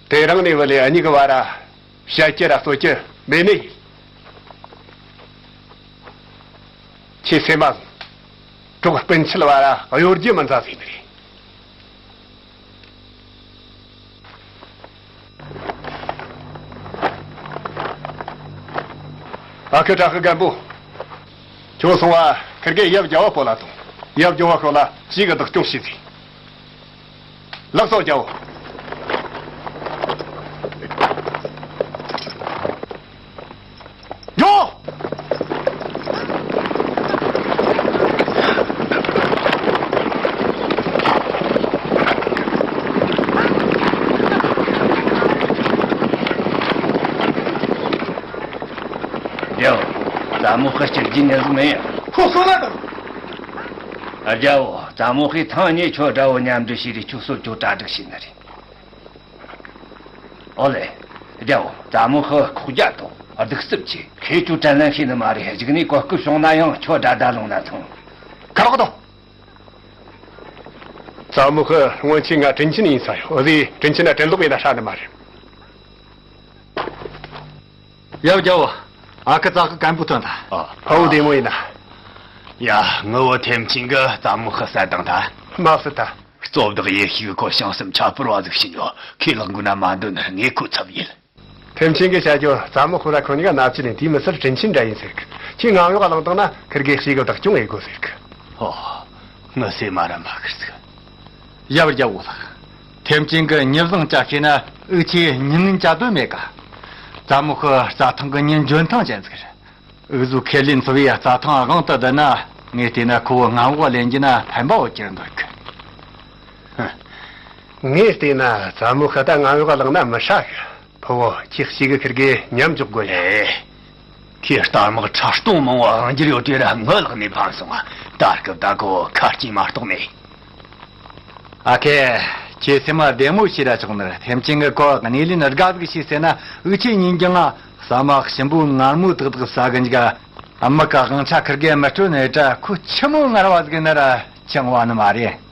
དེ་རིང་ནས་བུ་ལས་ཨ་ཉི་གི་བར་ར་བཤད་རྒྱུ་ར་རྩོད་རྒྱུ་མེད་ནི་ཡིན། ཁྱེད་སེམས་མ་ཟིན། གྲོགས་སྤུན་མཆེད་བར་ར་གཡོ་སྒྱུ་མི་མཛའ་ཟེར་ནི་རེད། ཨ་ཁུ་བྲག་ཁུ་རྒན་པོ། ཁྱོད་སོང་བ་ཁིར་གེ་ཡབ་རྒྱལ་བ་པོ་ལ་དང་། ཡབ་རྒྱལ་བ་ཤོག་ལ་ཅིག་གི་བདག་སྐྱོང་བྱེད་ཟིན། ལགས་སོ་རྒྱལ་བོ། ཡོ། ཡོ། ཙ་མོ་ཧི་སྐྱུར་རྒྱུ་ཉན་ཟིག་མིན་ཡ། ཁོ་སོ་ན་དང་། རྒྱལ་བོ། ཙ་མོ་ཧི་ཐང་ཉེ་ཁྱོད་དགྲ་བོ་མཉམ་འབྲེལ་བྱས་རེས་ཁྱོད་སོ་ཅོ་གྲ་སྒྲིག་བྱས་ནི་རེད། ཨོ་ལེ། རྒྱལ་བོ། ཙ་མོ་ཧི་ཁོག་རྒྱ་དང་གདུག་རྩུབ་ཆེ། ཁོས་ཁྱོད་དྲན་ལན་ཤེས་ནི་མ་རེད། གཞུག་ནས་གོ་སྐབས་བྱུང་ན་ཡང་ཁྱོད་དགྲ་ཟླ་ལོང་ན་ཐང་། ཁ་རོག་དང་། ཙ་མོ་ཧི་སྔོན་ཆད་ང་དྲིན་ཆེན་ཡིན་ས་ཡོད། འོ་ཟེ་དྲིན་ཆེན་ན་དྲན་ལོག་ཡིན་ན་ཧྲ་ནི་མ་རེད། ཡབ་རྒྱལ་བོ། ཨ་ཁུ་ཙ་ཁུ་སྐམ་པོ་ཐོན་ད། ཨ། ཕ་བོ་བདེ་མོ་ཡིན་ན། ཡ། ངུ་བོ་ཐེམ་ཆེན་གི་ཙ་མོ་ཧི་བསད་བཏང་ད། མ་བསད་ད། གཙོ་བདག་ཡེ་ཤེས་གི་ཁོ་བྱང་སེམས་ཁྱད་པར་བ་ཟིག་ཕྱིན་ཡོད། ཁོས་ལག་མགོ་ན་མ་འདོན་ནི་ངས་ཁོ་ཚབ་ཡིན། ཐེམ་ཆེན་གི་བྱ་རྒྱུ་ཙ་མོ་ཧི་ར་ཁོ་གཉིས་ཀ་ནབ་ཅི་ནས་དེའི་མི་སེར་དྲིན་ཆེན་འདྲ་ཡིན་ཟེར་གི། ཁྱེད་ངང་གཡོག་གླེང་བཏང་ན་ཁིར་གེ་ཞིག་གི་བདག་སྐྱོང་ཡེ་དགོས་ཟེར་གི། ཧོ། ངི་སེ་མ་ར་མ་ཁིར་ཟིག། ཡབ་རྒྱལ་བོ་ལགས། ཐེམ་ཆེན་གི་མྱི་བཟང་བཅའ་ཤེས་ན་འུ་ཆོས་མྱི་ངན་བཅའ་དོན་མེད་ཀ། ཙ་མོ་ཧི་རྩྭ་ཐང་གི་མྱི་འཇོན་ཐང་ཅན་ཟིག་རེད། འུ་ཟོ་ཁེ་ལིན་ཚོ་བའི་རྩྭ་ཐང་དབང་དུ་བསྡུ་ན་ངས་བལྟས་ན་ཁོ་བོ་མངའ་འོག་ལེན་རྒྱུ་ན་ཕན་པ་བོ་གྱུར་འདོད་གི། ངས་བལྟས་ན་བཙན་མོ་ཁ་ད་ང་འོག་ལངས་ན་མི་ཧྲ་གི། ཕུ་བོ་ཁྱེད་གཅིག་གི་ཁིར་གེ་མཉམ་འཇོག་དགོས་ལེ། ཁྱེད་རྟ་དམག་ཁྲི་སྟོང་མང་བོ་དབང་རྒྱུར་ཡོད་དུས་ར་ངའི་ལག་ནས་ཕམ་སོང་། ད་སྐབས་ད་ཁོ་ཁ་སྐྱེངས་མ་གཏོགས་མེད། ཨ་ཁེ། ཁྱེད་སེམས་མ་བདེ་མོ་བྱོས་ར་ཆོག་ནི་རེད། ཐེམ་ཆེན་གི་ཁོ་གནས་ལེན་དགའ་ཟིག་བྱས་ཟེར་ན། འུ་ཆོས་ཉིན་རྒྱུན་ང་ཟ་མ་ཞིམ་པོ་མངར་མོ་ཏག་ཏག་ཟ་གི་འཇུག་ག་དམག་གི་དབང་ཆ་ཁིར་གེ་མི་སྤྲོད་ནི་རེད་དྲ། ཁོ་ཆི་མོ་ངར་བ་ཟིག་ཡིན་ན་ར་ཅང་བ་ནི་མ་རེད།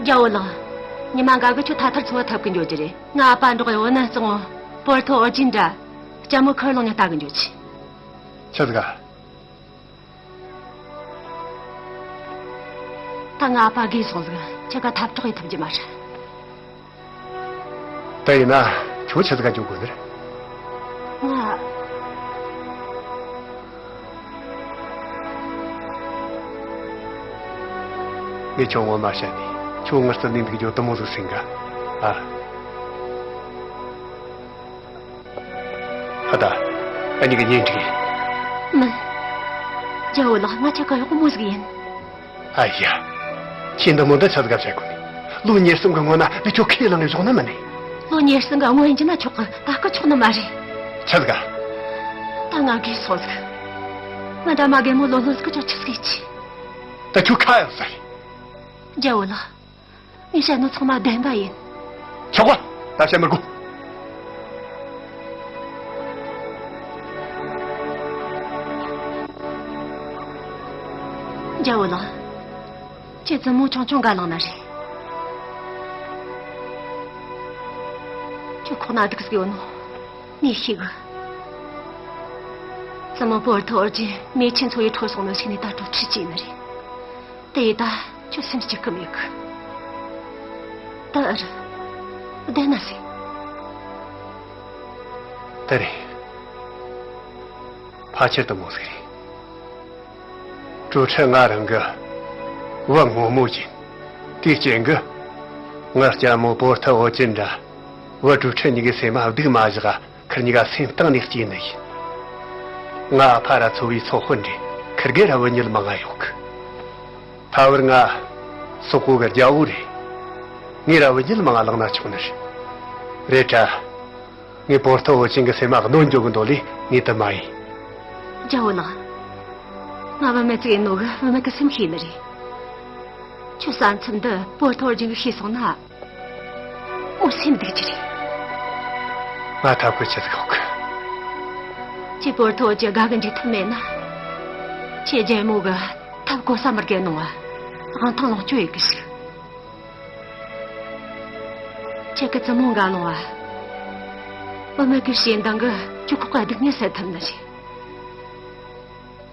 རྒྱལ་བོ་ལགས། ཉི་མ་འགའ་གི་ཁྱོད་ཐ་ཐར་འཚོ་བ་འཐབ་གི་འགྱོ་རྒྱུ་རེད། ང་ཨ་ཕ་འགྲོགས་ཡོང་བ་ན་གཙང་བོ་པོར་ཐོ་ཨོ་ཅིན་དྲ་ལྕམ་མོ་ཁར་ལོང་ཉ་ལྟ་གི་འགྱོ་ཆི། ཆི་ཟིག་ག་ད་ང་ཨ་ཕ་རྒས་སོང་ཟིག་ཁྱེད་ཀ་འཐབ་གྲོགས་ཡེ་ཐུབ་རྒྱུ་མ་རེད། དེ་ཡིན་ན་ཁྱོད་ཆི་ཟིག་ག་འགྱོ་དགོས་ཟེར། ང་། ངས་ཁྱོད་ངོ་མ་བཤད་ནས་ཁྱོད་ངའི་རྩིབ་ནས་འདུག་རྒྱུ་དེ་མོ་ཟིག་སེམས་ག་ཨ། ཨ་ད། ཨ་ནི་གི་གཉེན་སྒྲིག་མིན། རྒྱལ་བོ་ལགས། ང་ཁྱེད་ཀ་གཡོག་མོ་ཟིག་ཡིན། ཨ་ཡ། ཁྱེད་འདི་མོ་འདི་ཆི་ཟིག་ག་བཤད་གོ་ནི། ལོ་ཉེར་གསུམ་གི་སྔོན་ན་འདི་ཁྱོད་ཁས་བླངས་ནས་བཞག་ནི་མིན་ནི། ལོ་ཉེར་གསུམ་གི་སྔོན་ཡིན་རྒྱུ་ན་ཆོག་གི། ད་སྐུ་ཆོག་ནི་མ་རེད། ཆི་ཟིག་ག་ད་ང་རྒས་སོང་ཟིག་ང་འདྲ་མ་རྒན་མོ་ལོ་ལོན་ཟིག་གིས་ཁྱོད་ཆི་ཟིག་ཡེད་རྒྱུ། ད་ཁྱོད་ཁ་ཡག་ཟ་རེད། རྒྱལ་བོ་ལགས། ངས་བཤད་ནོ་ཚང་མ་བདེན་པ་ཡིན། ཆོག་གོ། ད་བཤད་མི་དགོས། རྒྱལ་བོ་ལགས། ཁྱེད་བཙུན་མོ་ཆུང་ཆུང་འགའ་བླངས་ན་རེད། ཁྱོད་ཁོག་ན་སྡུག་ཟིག་ཡོད་ནོ་ངས་ཤེས་གི། བཙུན་མོ་པོར་ཐོ་ཨོ་ཅིན་མེ་ཆེན་ཚོ་ཡི་ཁྲོད་སོང་ནོ་ཞིག་ནས་ད་དྲོ་ཁྲིད་ཀྱི་ཡིན་ནི་རེད། དེ་ཡིས་ད་ཁྱོད་སེམས་སྐྱིད་གི་མེད་གི། ད་ཨ་རུ། བསྡད་ན་ཟེ། དེ་རེད། ཕལ་ཆེར་དེ་མོ་ཟིག་རེད། གྲོ་ཁྲི་ང་རང་གི་བུ་ངོ་མ་ཡིན། དེའི་རྐྱེན་གྱིས། ངའི་ལྕམ་མོ་པོར་ཐི་ཨོ་ཅིན་འདྲ་བུ་གྲོ་ཁྲི་གཉིས་ཀའི་སེམས་མ་སྡུག་མ་བཞག་ཁིར་གཉིས་ཀ་སེམས་གཏིང་ནས་གཅེས་ནི་ཡིན། ང་ཨ་ཕ་ར་ཚོ་བའི་ཚོ་དཔོན་རེད། ཁིར་གེ་ར་བུད་མེད་མང་ང་ཡོད་གི། ད་བར་ང་སོག་པོ་གི་རྒྱལ་བོ་རེད། ངས་ར་བུད་མེད་མང་ང་བླངས་ན་ཆོག་ནི་རེད། རེད་དྲ། ངས་པོར་ཐི་ཨོ་ཅིན་གི་སེམས་མ་གནོད་འགྱོ་གི་འདོད་ལས་ངས་དེ་མ་ཡིན། རྒྱལ་བོ་ལགས། ང་བུད་མེད་ཅིག་ཡིན་ནོ་གི་བུད་མེད་ཀྱི་སེམས་ཤེས་ནི་རེད། ཁྱོད་བསམ་ཚུལ་འདི་པོར་ཐི་ཨོ་ཅིན་གིས་ཤེས་སོང་ན། མོ་སེམས་སྡུག་རྒྱུ་རེད། ང་ཐབས་བཀོད་ཅི་ཟིག་ཡོད་གི། ཁྱེད་པོར་ཐི་ཨོ་ཅིན་དགའ་གི་འཇུག་ཐུབ་མེད་ན། ཁྱེད་རྒྱལ་མོ་གི་ཐབས་གོ་ས་མི་རྒལ་ནོ་བ། དབང་ཐང་ལོངས་སྤྱོད་ཡེ་གི་ཞིག་ཁྱེད་ཀྱི་བཙུན་མོ་འགའ་ལོང་བ། བུད་མེད་ཀྱི་ཞེ་འདང་གིས་ཁྱོད་ཁོག་གི་སྡུག་བསྔལ་སེལ་ཐུབ་ནི་རེད།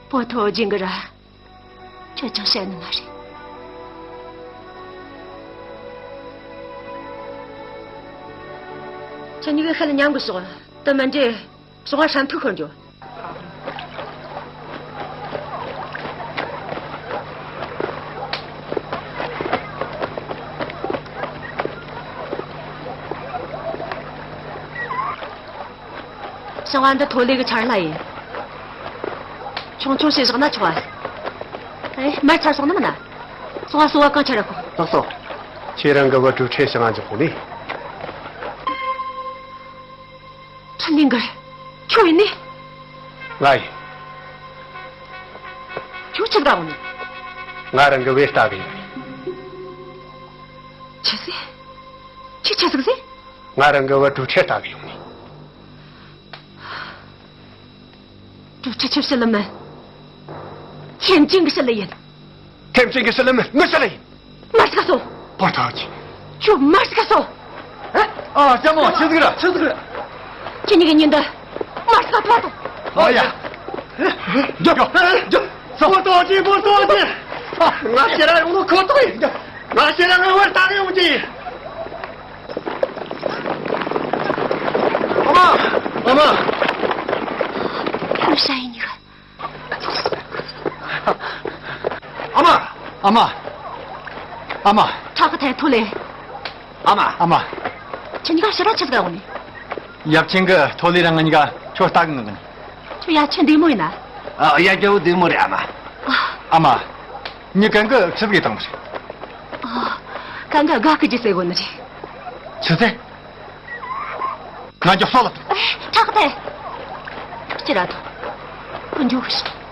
པོ་ཐོ་ཨོ་ཅིན་གིས་ར་ཁྱོད་ཅང་བཤད་ནི་མ་རེད། ཁྱེད་གཉིས་ཀས་ཤེད་ལ་མཉམ་གི་ཤོག་དེ་མིན་དུས་ཞོགས་ཀ་ཧྲན་ཐུག་ཤོར་འགྱོ། ཞིང་བ་འདི་ཐོ་ལེ་གི་ཆར་ལྭ་ཡིན། ཆུང་ཆུང་བྱས་བཞག་ན་ཆོག་ཨ། ཨེ། མར་ཆ་སོང་ནི་མིན་ན། སོང་བ་སོ་བ་གང་ཆ་ར་ཁོ། ལགས་སོ། ཁྱེད་རང་གི་བུ་གྲོ་ཁྲི་ཞིང་ང་འཇོག་གོ་ནི། ཁྲི་ལིང་གར། ཁྱོད་ཡིན་ནི། ང་ཡིན། ཁྱོད་ཆི་ཟིག་ག་འོང་ནི། ང་རང་གི་བུ་ལྟ་གི་ཡོང་ནི། ཆི་ཟིག་ཁྱོད་ཆི་ཟིག་ཟེར། ང་རང་གི་བུ་གྲོ་ཁྲི་ལྟ་གི་ཡོང་ནི། གྲོ་ཁྲི་ཁྱོད་ཞི་ལི་མིན། ཐེམ་ཅིན་གི་ཞི་ལི་ཡིན། ཐེམ་ཅིན་གི་ཞི་ལི་མིན། ངའི་ཞི་ལི་ཡིན། མར་ཟིག་ག་སོང་། པོ་ཐོ་ཨོ་ཅིན། ཁྱོད་མར་ཟིག་ག་སོང་། ཨ། ལྕམ་མོ། ཆི་ཟིག་རེད། ཆི་ཟིག་རེད། ཁྱེད་གཉིས་ཀྱིས་ཉིན་འདི་མར་ཟིག་ག་ཐོ་བ་ཐོངས། ཨོ་ཡ། འགྱོ། འགྱོ། པོ་ཐོ་ཨོ་ཅིན། པོ་ཐོ་ཨོ་ཅིན། ང་ཕྱིར་ར་ཡོང་ནོ་ཁོ་ཐག་ཡིན། ང་ཕྱིར་ར་ངའི་བུ་ལྟ་གི་ཡོང་རྒྱུ་ཡིན། ཨ་མ། ཨ་མ། ཨ་མ། ཨ་མ། ཨ་མ། ཁྲག་གི་ཐལ་ཐོ་ལེ། ཨ་མ། ཨ་མ། ཁྱེད་གཉིས་ཀ་ཕྱིར་ར་ཆི་ཟིག་ག་ཡོང་ནི། ཡབ་ཆེན་གྱིས་ཐོ་ལེ་ར་ང་གཉིས་ཀ་ཁྱོད་ལྟ་གི་ངུ་གི་ནི། ཁྱོད་ཡ་ཆེན་འདི་མོ་ཡིན་ན། ཨ། ཡ། རྒྱལ་བོ་བདེ་མོ་རེད། ཨ་མ། ཨ་མ། ངས་གན་གི་ཆི་ཟིག་བཏང་ནི་རེད། ཨ། གན་གི་དགའ་སྐྱིད་ཀྱི་ཟེར་གོ་ནི་རེད། ཆི་ཟེར། ང་མགྱོགས་སོ་ལ། ཨེ། ཐག་ཐེ། ཐག་ཅི་ར་ཐོ། ཁོ་འཇུག་ཤི།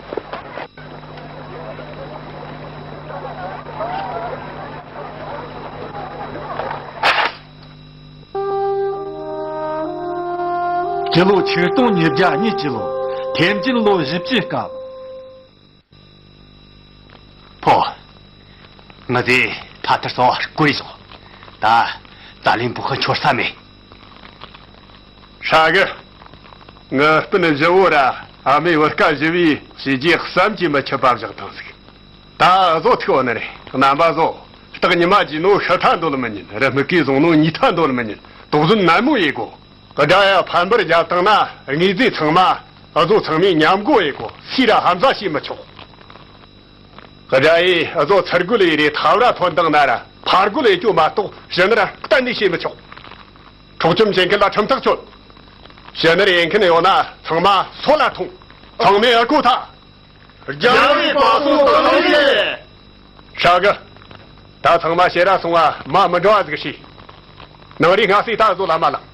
སྤྱི་ལོ་ཆིག་སྟོང་ཉིས་བརྒྱ་གཉིས་ཀྱི་ལོ། ཐེམ་ཅིན་ལོ་བཞི་བཅུའི་སྐབས། ཕོ། ང་ཚོས་ཐ་ཐར་ཚོ་བ་བསྐོར་ཡི་སོང་། ད་ཙ་ལིན་པུ་ཧི་འཆོར་ས་མེད། ཧྲ་གི། ངའི་སྤུན་བཞི་བོ་ར་ཨ་མའི་བུ་སྐལ་བཞི་བས་བྱས་རྗེས་བསམ་གྱིས་མི་ཁྱབ་པ་བཞག་བཏང་ཟིག། ད་བཟོ་ཐུག་བ་ནི་རེད། རྣམ་པ་ཚོ། སྟག་ཉི་མ་བརྗེས་ནོ་ཤི་ཐ་འདོད་མི་ཉན། རི་སྨུག་གིས་བཟུང་ནོ་ཉི་ཐ་འདོད་མི་ཉན། དོགས་ཟོན་ནན་མོ་ཡེ་གོ། དགྲ་ཡ་ཕམ་པར་རྒྱབ་བཏང་ན། དངོས་རྫས་ཚང་མ་བཟོ་ཚང་མས་མཉམ་བགོ་ཡེ་གོ། སུས་ར་ཧམ་ཟ་བྱེད་མི་ཆོག། དགྲ་ཡས་བཟོ་ཚུར་རྒོལ་ཡེ་རེ་ཐབ་ར་ཐོན་བཏང་ན་ར་ཕར་རྒོལ་ཡེ་རྒྱུ་མ་གཏོགས་གཞན་ར་གཏན་ནས་བྱེད་མི་ཆོག། འཕྲོག་བཅོམ་བྱེད་མཁན་ལ་ཁྲིམས་ཐག་ཆོད། གཞན་ར་ཡེ་མཁན་ཡོད་ན་ཚང་མ་སོད་ལ་ཐོངས། ཚང་མས་ཨ་ཁུ་ཐ། རྒྱལ་བའི་བཀའ་སྲུང་དང་ལེན་ཞུ། ཧྲ་གི། ད་ཚང་མ་ཕྱིར་ར་སོང་བ་མ་མི་འགྲོ་བ་ཟིག་བྱོས། ནངས་རི་སྔ་སེ་ད་བཟོ་ལ་མ་ལངས།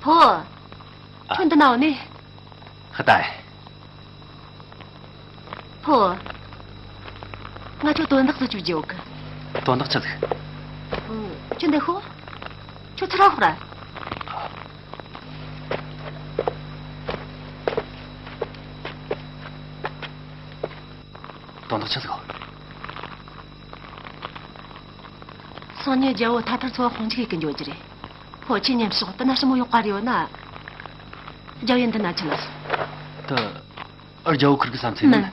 ཕོ། ཁྱོད་འདི་ན་འོ་ནི། ཧ་ད། ཕོ། ང་ཁྱོད་དོན་དག་ཟིག་ཅིག་བརྗོད་གི། དོན་དག་ཆི་ཟིག། ཨུ། ཁྱོད་འདི་ཤོག། ཁྱོད་ཚུར་ར་ཤོག་ར། དོན་དག་ཆི་ཟིག། སང་ཉིན་རྒྱལ་བོ་ཐ་ཐར་ཚོ་བ་དཔུང་འཇུག་ཡེ་གི་འགྱོ་རྒྱུ་རེད། ཕོ། ཁྱེད་མཉམ་ཞོག། དེ་ན་ཞི་མོ་ཡོད་ག་རེ་ཡོད་ན། རྒྱལ་བོ་འདི་ན་ཁྲིད་ལ་སོང་། དེ། ཨ། རྒྱལ་བོ་ཁུར་གི་བསམ་ཚུལ་མིན།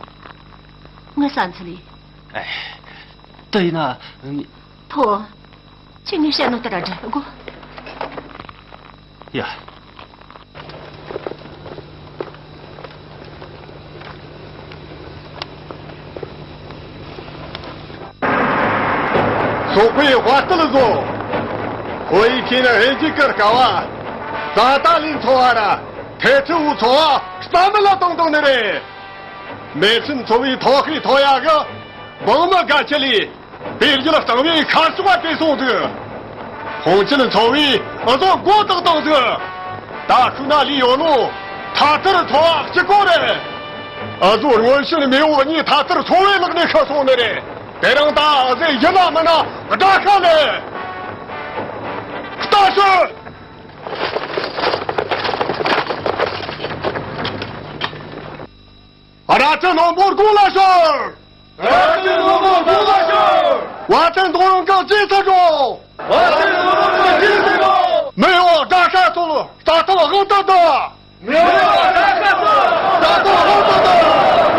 ངའི་བསམ་ཚུལ་ཡིན། ཨེ། དེ་ཡིན་ན། ཕོ། ཁྱེད་ངས་བཤད་ནོ་ལྟར་ར་འདྲི་དགོ། ཡ། སོག་པོའི་དཔའ་རྟུལ་ཚོ། ཁོ་ཡི་ཁྱེད་ནི་ཧེ་ཇི་ཀར་ཀ་བ། ཙ་ཏ་ལིན་ཚོ་བ་ར་ཐེ་ཚི་འུ་ཚོ་བ་རྩ་མེད་ལ་གཏོང་གཏོང་ནི་རེད། མེ་ཆུན་ཚོ་བའི་ཐོག་ཁའི་ཐོ་ཡ་གི་འབངས་མི་དགའ་ཆེ་ལི། དཔེ་རྒྱུད་གཙང་བའི་ཤར་ཕྱོགས་བ་དེ་སོང་ཟིག། ཧོང་ཆིན་ཚོ་བའི་ཨ་ཟོ་མགོ་བཏགས་བཏང་ཟིག། ད་ཤུ་ན་ལི་ཡོད་ནོ་ཐ་ཐར་ཚོ་བ་གཅིག་པོ་རེད། ཨ་ཟོ་སྔོན་ཤིང་མེ་འོ་གཉིས་ཐ་ཐར་ཚོ་བའི་ལག་ནས་ཤི་སོང་ནི་རེད། དེ་རིང་ད་ཨ་ཟེ་ཡིན་ན་མིན་ན་དགྲ་ཤ་ལས། ལྟ་ཤོད། ར་ཅི་ནོར་བུ་དགུང་ལ་ཤོར། ར་ཅི་ནོར་བུ་དགུང་ལ་ཤོར། བ་ཅན་དོ་རང་གི་རྗེས་སུ་འགྲོ། བ་ཅན་དོ་རང་གི་རྗེས་སུ་འགྲོ། མི་ཡོང་དགྲ་ཤ་ཚོ་རྩ་ཐང་དབང་དུ་བསྡུ། མི་ཡོང་དགྲ་ཤ་ཚོ་རྩ་ཐང་དབང་དུ་བསྡུ།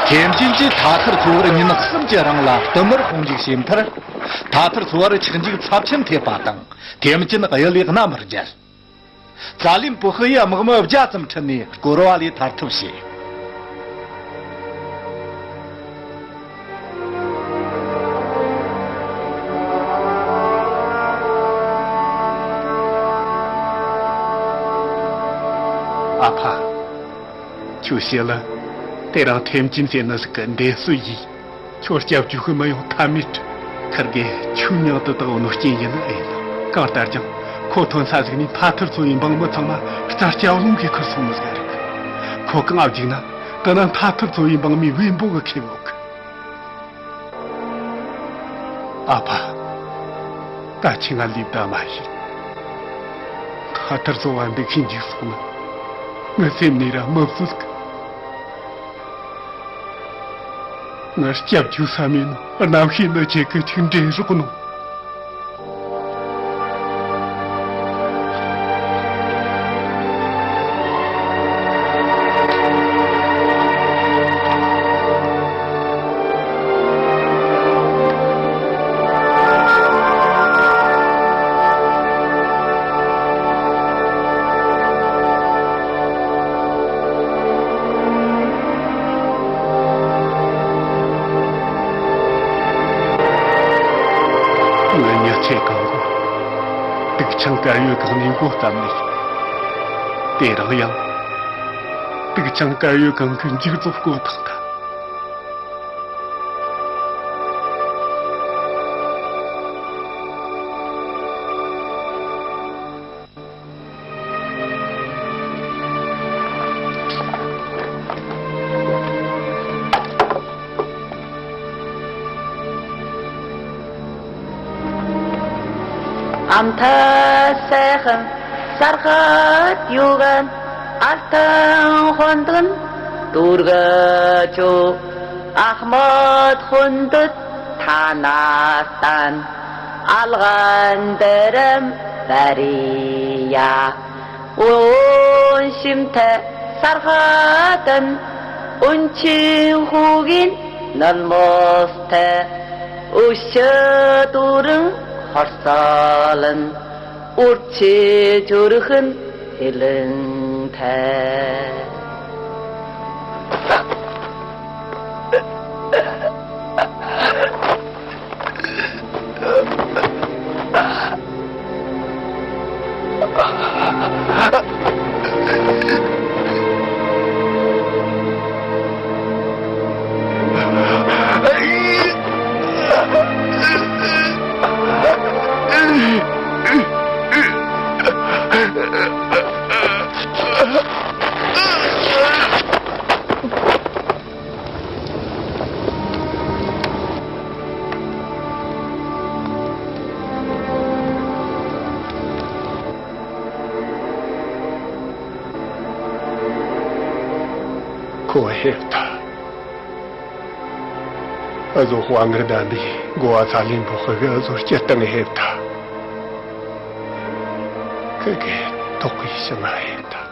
ཐེམ་ཅིན་གྱིས་ཐ་ཐར་ཚོ་བར་ཉིན་གསུམ་གྱི་རིང་ལ་བསྟུད་མར་དཔུང་འཇུག་བྱས་མཐར། ཐ་ཐར་ཚོ་བར་ཆག་འཇིག་ཚབས་ཆེན་ཐེབས་པ་དང་ཐེམ་ཅིན་གཡུལ་ལས་རྣམ་རྒྱལ། ཙ་ལིན་པུ་ཧི་ཡིས་དམག་མི་བརྒྱ་ཙམ་ཁྲིད་ནས་བསྐོར་བ་ལས་ཐར་ཐབས་བྱས། ཨ་ཕ། ཁྱོད་ཤི་ལ། དེ་རིང་ཐེམ་ཅིན་ཟེར་ནི་ཟིག་གི་འདས་གསོད་ཡིས། ཁྱོད་སྐྱབས་བཅོལ་གི་མི་ཡོང་ཐབས་མེད། ཁིར་གེ་ཁྱོད་མྱིང་དུ་བཏགས་ནོ་རྐྱེན་ཡིན་ནི་ཨེ་ཡིན། གང་ལྟར་ཀྱང་ཁོ་ཐོན་ས་ཟིག་ནས་མཐའ་ཐར་ཚོ་བའི་འབངས་མི་ཚང་མ་རྩྭ་སྐྱ་རླུང་གིས་ཁུར་སོང་ནི་ཟིག་རིག་ཁོ་གང་ཨ་བརྒྱུགས་ན་དེ་ན་མཐའ་ཐར་ཚོ་བའི་འབངས་མིའི་བེམ་པོ་གི་ཁེབས་འོག་ཨ་ཕ། ད་ཁྱེད་ང་ལུས་བདེ་མ་ཤི། ཁ་ཐར་བཟོ་བ་འདུག་ཤིང་འཇིགས་སོང་ན། ངའི་སེམས་ནས་ར་མི་བཟོད་གི། ང་སྐྱབས་བཅོལ་ས་མེད་ནོ། རྣམ་ཤེས་ནི་ཁྱེད་ཀྱི་ཐུགས་འདྲེན་རོགས་གནང་། ང་མྱི་ཚེ་གང་བོ་དུག་ཆང་དཀར་ཡོལ་གང་ནས་འགོ་བརྩམས་ནས། དེ་རིང་ཡང་དུག་ཆང་དཀར་ཡོལ་གང་གི་མཇུག་རྫོགས་སྐོར་ཐག་ཐག་ཨམ་ཐ་སེ་ཧན་སར་ཧད་ཡུ་གན་ཨལ་ཐན་ཧོན་དུན་དུར་ག་ཆུ་ཨཧ་མད་ཧོན་དུད་ཐ་ན་སྟན་ཨལ་གན་དེ་རམ་བ་རི་ཡ། འོན་ཤིམ་ཐེ་སར་ཧ་ཏན་འོན་ཆིན་ཧུ་གིན་ནན་མོ་སྟེ་འུ་ཤ་ཏུ་རིང་ཧར་ས་ལན་འུར་ཆི་ཅུར་ཧིན་ཧི་ལིང་ཐེ། ཁོ་ཧེབ་ཐལ། ཨ་ཟོ་དཔའ་ངར་ལྡན་པའི་འགོ་བ་ཚ་ལེན་པོ་ཧི་གི་ཨ་ཟོ་སྤྱིར་བཏང་ཧེབ་ཐལ། ཁི་གེ་དོག་གི་ཞིང་ང་ཧེབ་ཐལ།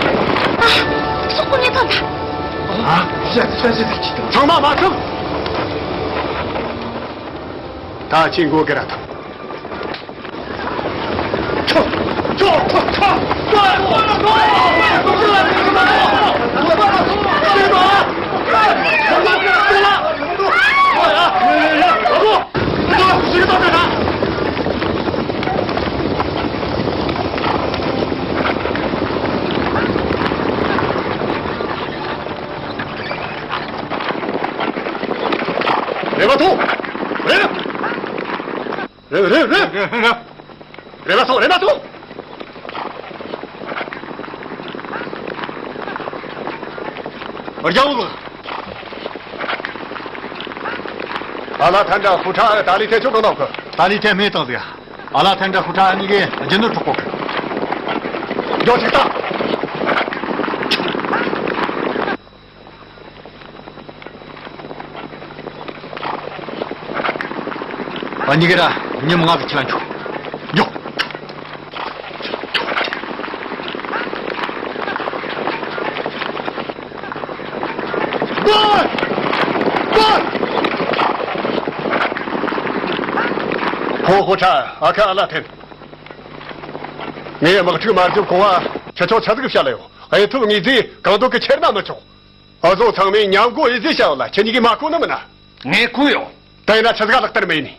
ཨ། སོག་པོ་ནས་ཐོན་ཐལ། ཨ། ཚང་མ་མར་ཐོན། ད་ཁྱེད་མགོ་སྒུར་ར་ཐོན། རེ་བ་ཐོངས། རེ། རེ་རེ་རེ། རེ་བ་ཐོངས། རེ་བ་ཐོངས། རྒྱལ་བོ་ལགས། ཨ་ལ་ཐན་དྲ་ཧུ་ཁྲ་ཏ་ལི་ཐེ་ཆོ་གང་ནོག་གི། ཏ་ལི་ཐེ་མེད་དང་ཟིག་ཨ་ལ་ཐན་དྲ་ཧུ་ཁྲ་གཉིས་ཀའི་རྒྱུ་ནོར་འཕྲོག་གོ་གི། མགྱོགས་ཅིག་ལྟ། ཨ་ནི་གི་ར་ཉིན་མ་ང་གི་ཁྱེད་ལ་འཇུག་འཇུག་ཨོ། ཧོ་ཁྲ། ཨ་ཁ་ཨ་ལ་ཐན། ངས་དམག་འཁྲུག་མ་བརྒྱབ་གོང་ང་ཁྱེད་ཆོ་ཆི་ཟིག་བཤད་ལ་ཡོད། ཨེ་ཐུབ་ངེས་རྫས་གང་འདོད་གི་ཁྱེར་ན་མི་ཆོག་ཨ་ཟོ་ཚང་མས་མཉམ་གོ་ཨེ་ཟེ་བཤད་ཡོད་ལ་ཁྱེད་གཉིས་ཀས་མ་གོ་ནི་མིན་ན། ངས་གོ་ཡོད། དེ་ན་ཆི་ཟིག་ལག་བསྟར་མེད་ནི།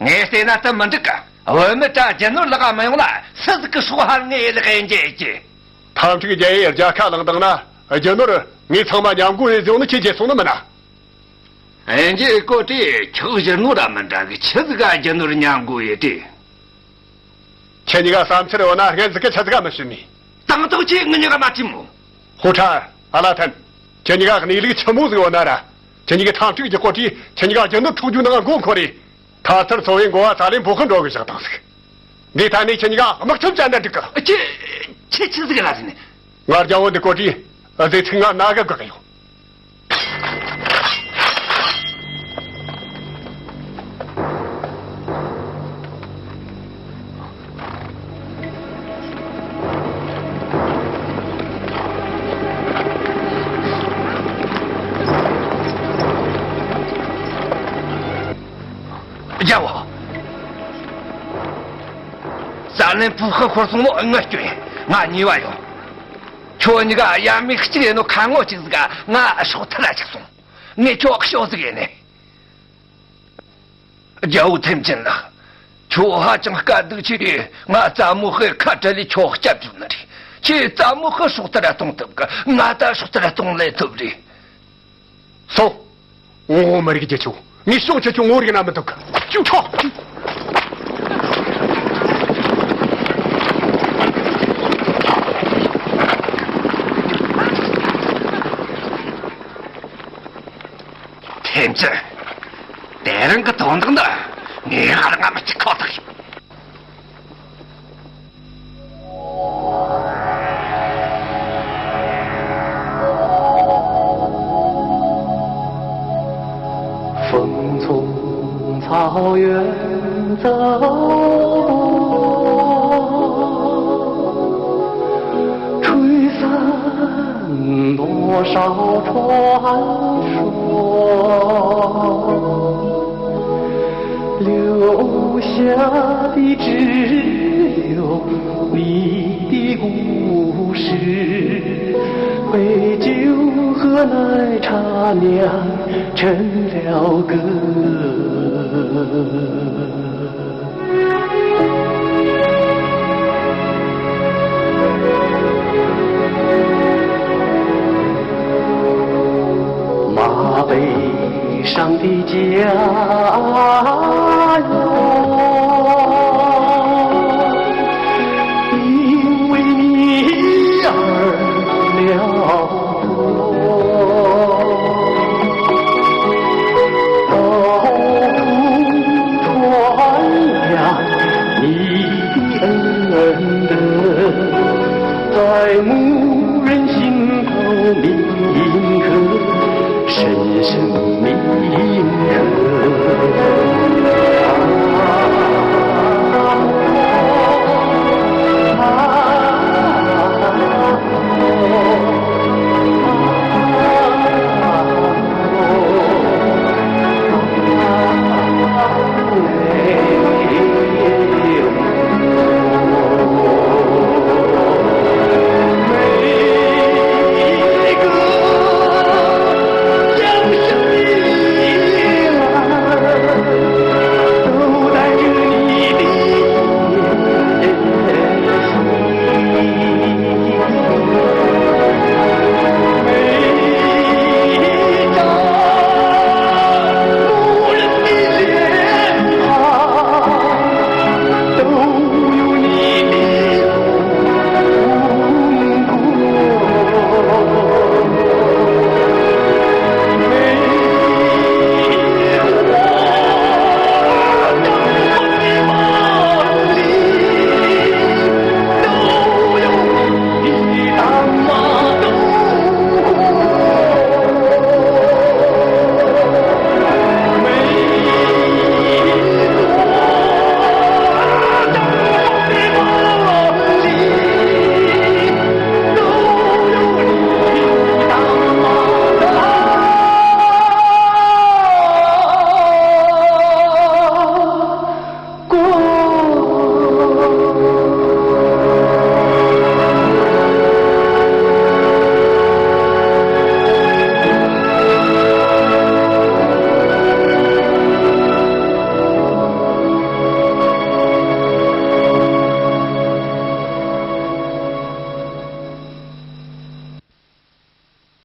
ངས་བལྟས་ན་དེ་མི་འགྲིག་གི། བུད་མེད་དང་རྒྱུ་ནོར་ལག་མི་ཡོང་ལ་སུ་ཟིག་གི་སྲོག་ཧར་ངས་ལག་ཡིན་རྒྱུ་ཅི། འཐབ་འཁྲུག་རྒྱལ་ཡས་རྒྱལ་ཁ་བླངས་བཏང་ན་རྒྱུ་ནོར་ངས་ཚང་མ་མཉམ་གོ་ཨེ་ཟེ་ཡོང་ནི་ཁྱེད་བརྗེད་སོང་ནི་མིན་ན། ཨེ་འཇེ་ཀོ་ཏི་ཁྱོད་གཞོན་ནུ་ར་མི་འདྲ་གི། ཆི་ཟིག་ག་རྒྱུ་ནོར་མཉམ་དགོས་ཡོད་དེ། ཁྱེད་གཉིས་ཀ་བསམ་འཆར་ཡོད་ན་སྔན་ཟིག་གི་ཆི་ཟིག་ག་མི་ཞུ་ནི། དང་ཐོག་ཁྱེད་ངི་གཉིས་ཀ་མ་བྲིས་མོ། ཧུ་ཁྲ། ཨ་ལ་ཐན། ཁྱེད་གཉིས་ཀ་གནས་ལུགས་ཆི་མོ་ཟིག་ཡོད་ན་ར། ཁྱེད་གཉིས་ཀ་འཐབ་འཁྲུག་རྒྱག་གོ་དུས་ཁྱེད་གཉིས་ཀ་རྒྱུ་ནོར་འཕྲོག་རྒྱུ་ནང་མགོ་འཁོར་རེ། ཐ་ཐར་ཚོ་བའི་འགོ་བ་ཙ་ལན་འབོ་ཁ་འགྲོ་གི་བཞག་དང་ཟིག་འདི་ཐ་ནས་ཁྱེད་གཉིས་ཀ་དམག་ཁྲིམས་ཅན་འདྲ་འགྲིག་གི། ཁྱེད་ཁྱེད་ཆི་ཟིག་ལ་ཟིན་ནས། ང་རྒྱལ་བོ་འདི་གོ་དུས་ཟེ་ཚིག་ང་ན་ག་དགག་གི་ཡོད། རྒྱལ་བོ། ས་ལན་བུ་ཧི་ཤོར་སོང་ནོ་ངས་སྐྱོན་ཡིན། ང་ཉེས་པ་ཡོད། ཁྱོད་གཉིས་ཀ་ཡ་མི་གཅིག་ཡིན་ནོ་ཁ་ངོ་གཅིག་ཟིག་ག་ང་སྲོག་ཐར་ར་ཆགས་སོང་། ངས་ཁྱོད་ཤོག་ཟིག་ཡིན་ནི། རྒྱལ་བོ་ཐེམ་ཅན་ལགས། ཁྱོད་ཧ་ཅང་དཀའ་སྡུག་ཆེ་རེད། ང་རྩ་མོ་ཧི་ཁ་བྲལ་ལས་ཁྱོད་སྐྱབས་བཅོལ་ནི་རེད། ཁྱེད་རྩ་མོ་ཧི་སྲོག་ཐར་ར་གཏོང་ཐུབ་གི། ང་ད་སྲོག་ཐར་ར་གཏོང་ལས་ཐུབ་རེད། སོང་། ངོ་མི་རིག་རྒྱུ་ཆུང་། ངས་ཤོག་ཆེ་ཆུང་ངོ་རིག་ན་མི་འདུག་ཅུ་ཁྲོ། ཐེམ་ཅན། དེ་རིང་གི་དོན་དག་འདི་ངས་ཧ་ལ་ང་མི་གཅིག་ཁོ་ཐག་ཡིན། 风从草原走过，吹散多少传说。 留下的只有你的故事，杯酒和奶茶酿成了歌。 马背上的家园，因为你而辽阔。到处传扬你的恩德，在牧人心头铭刻深深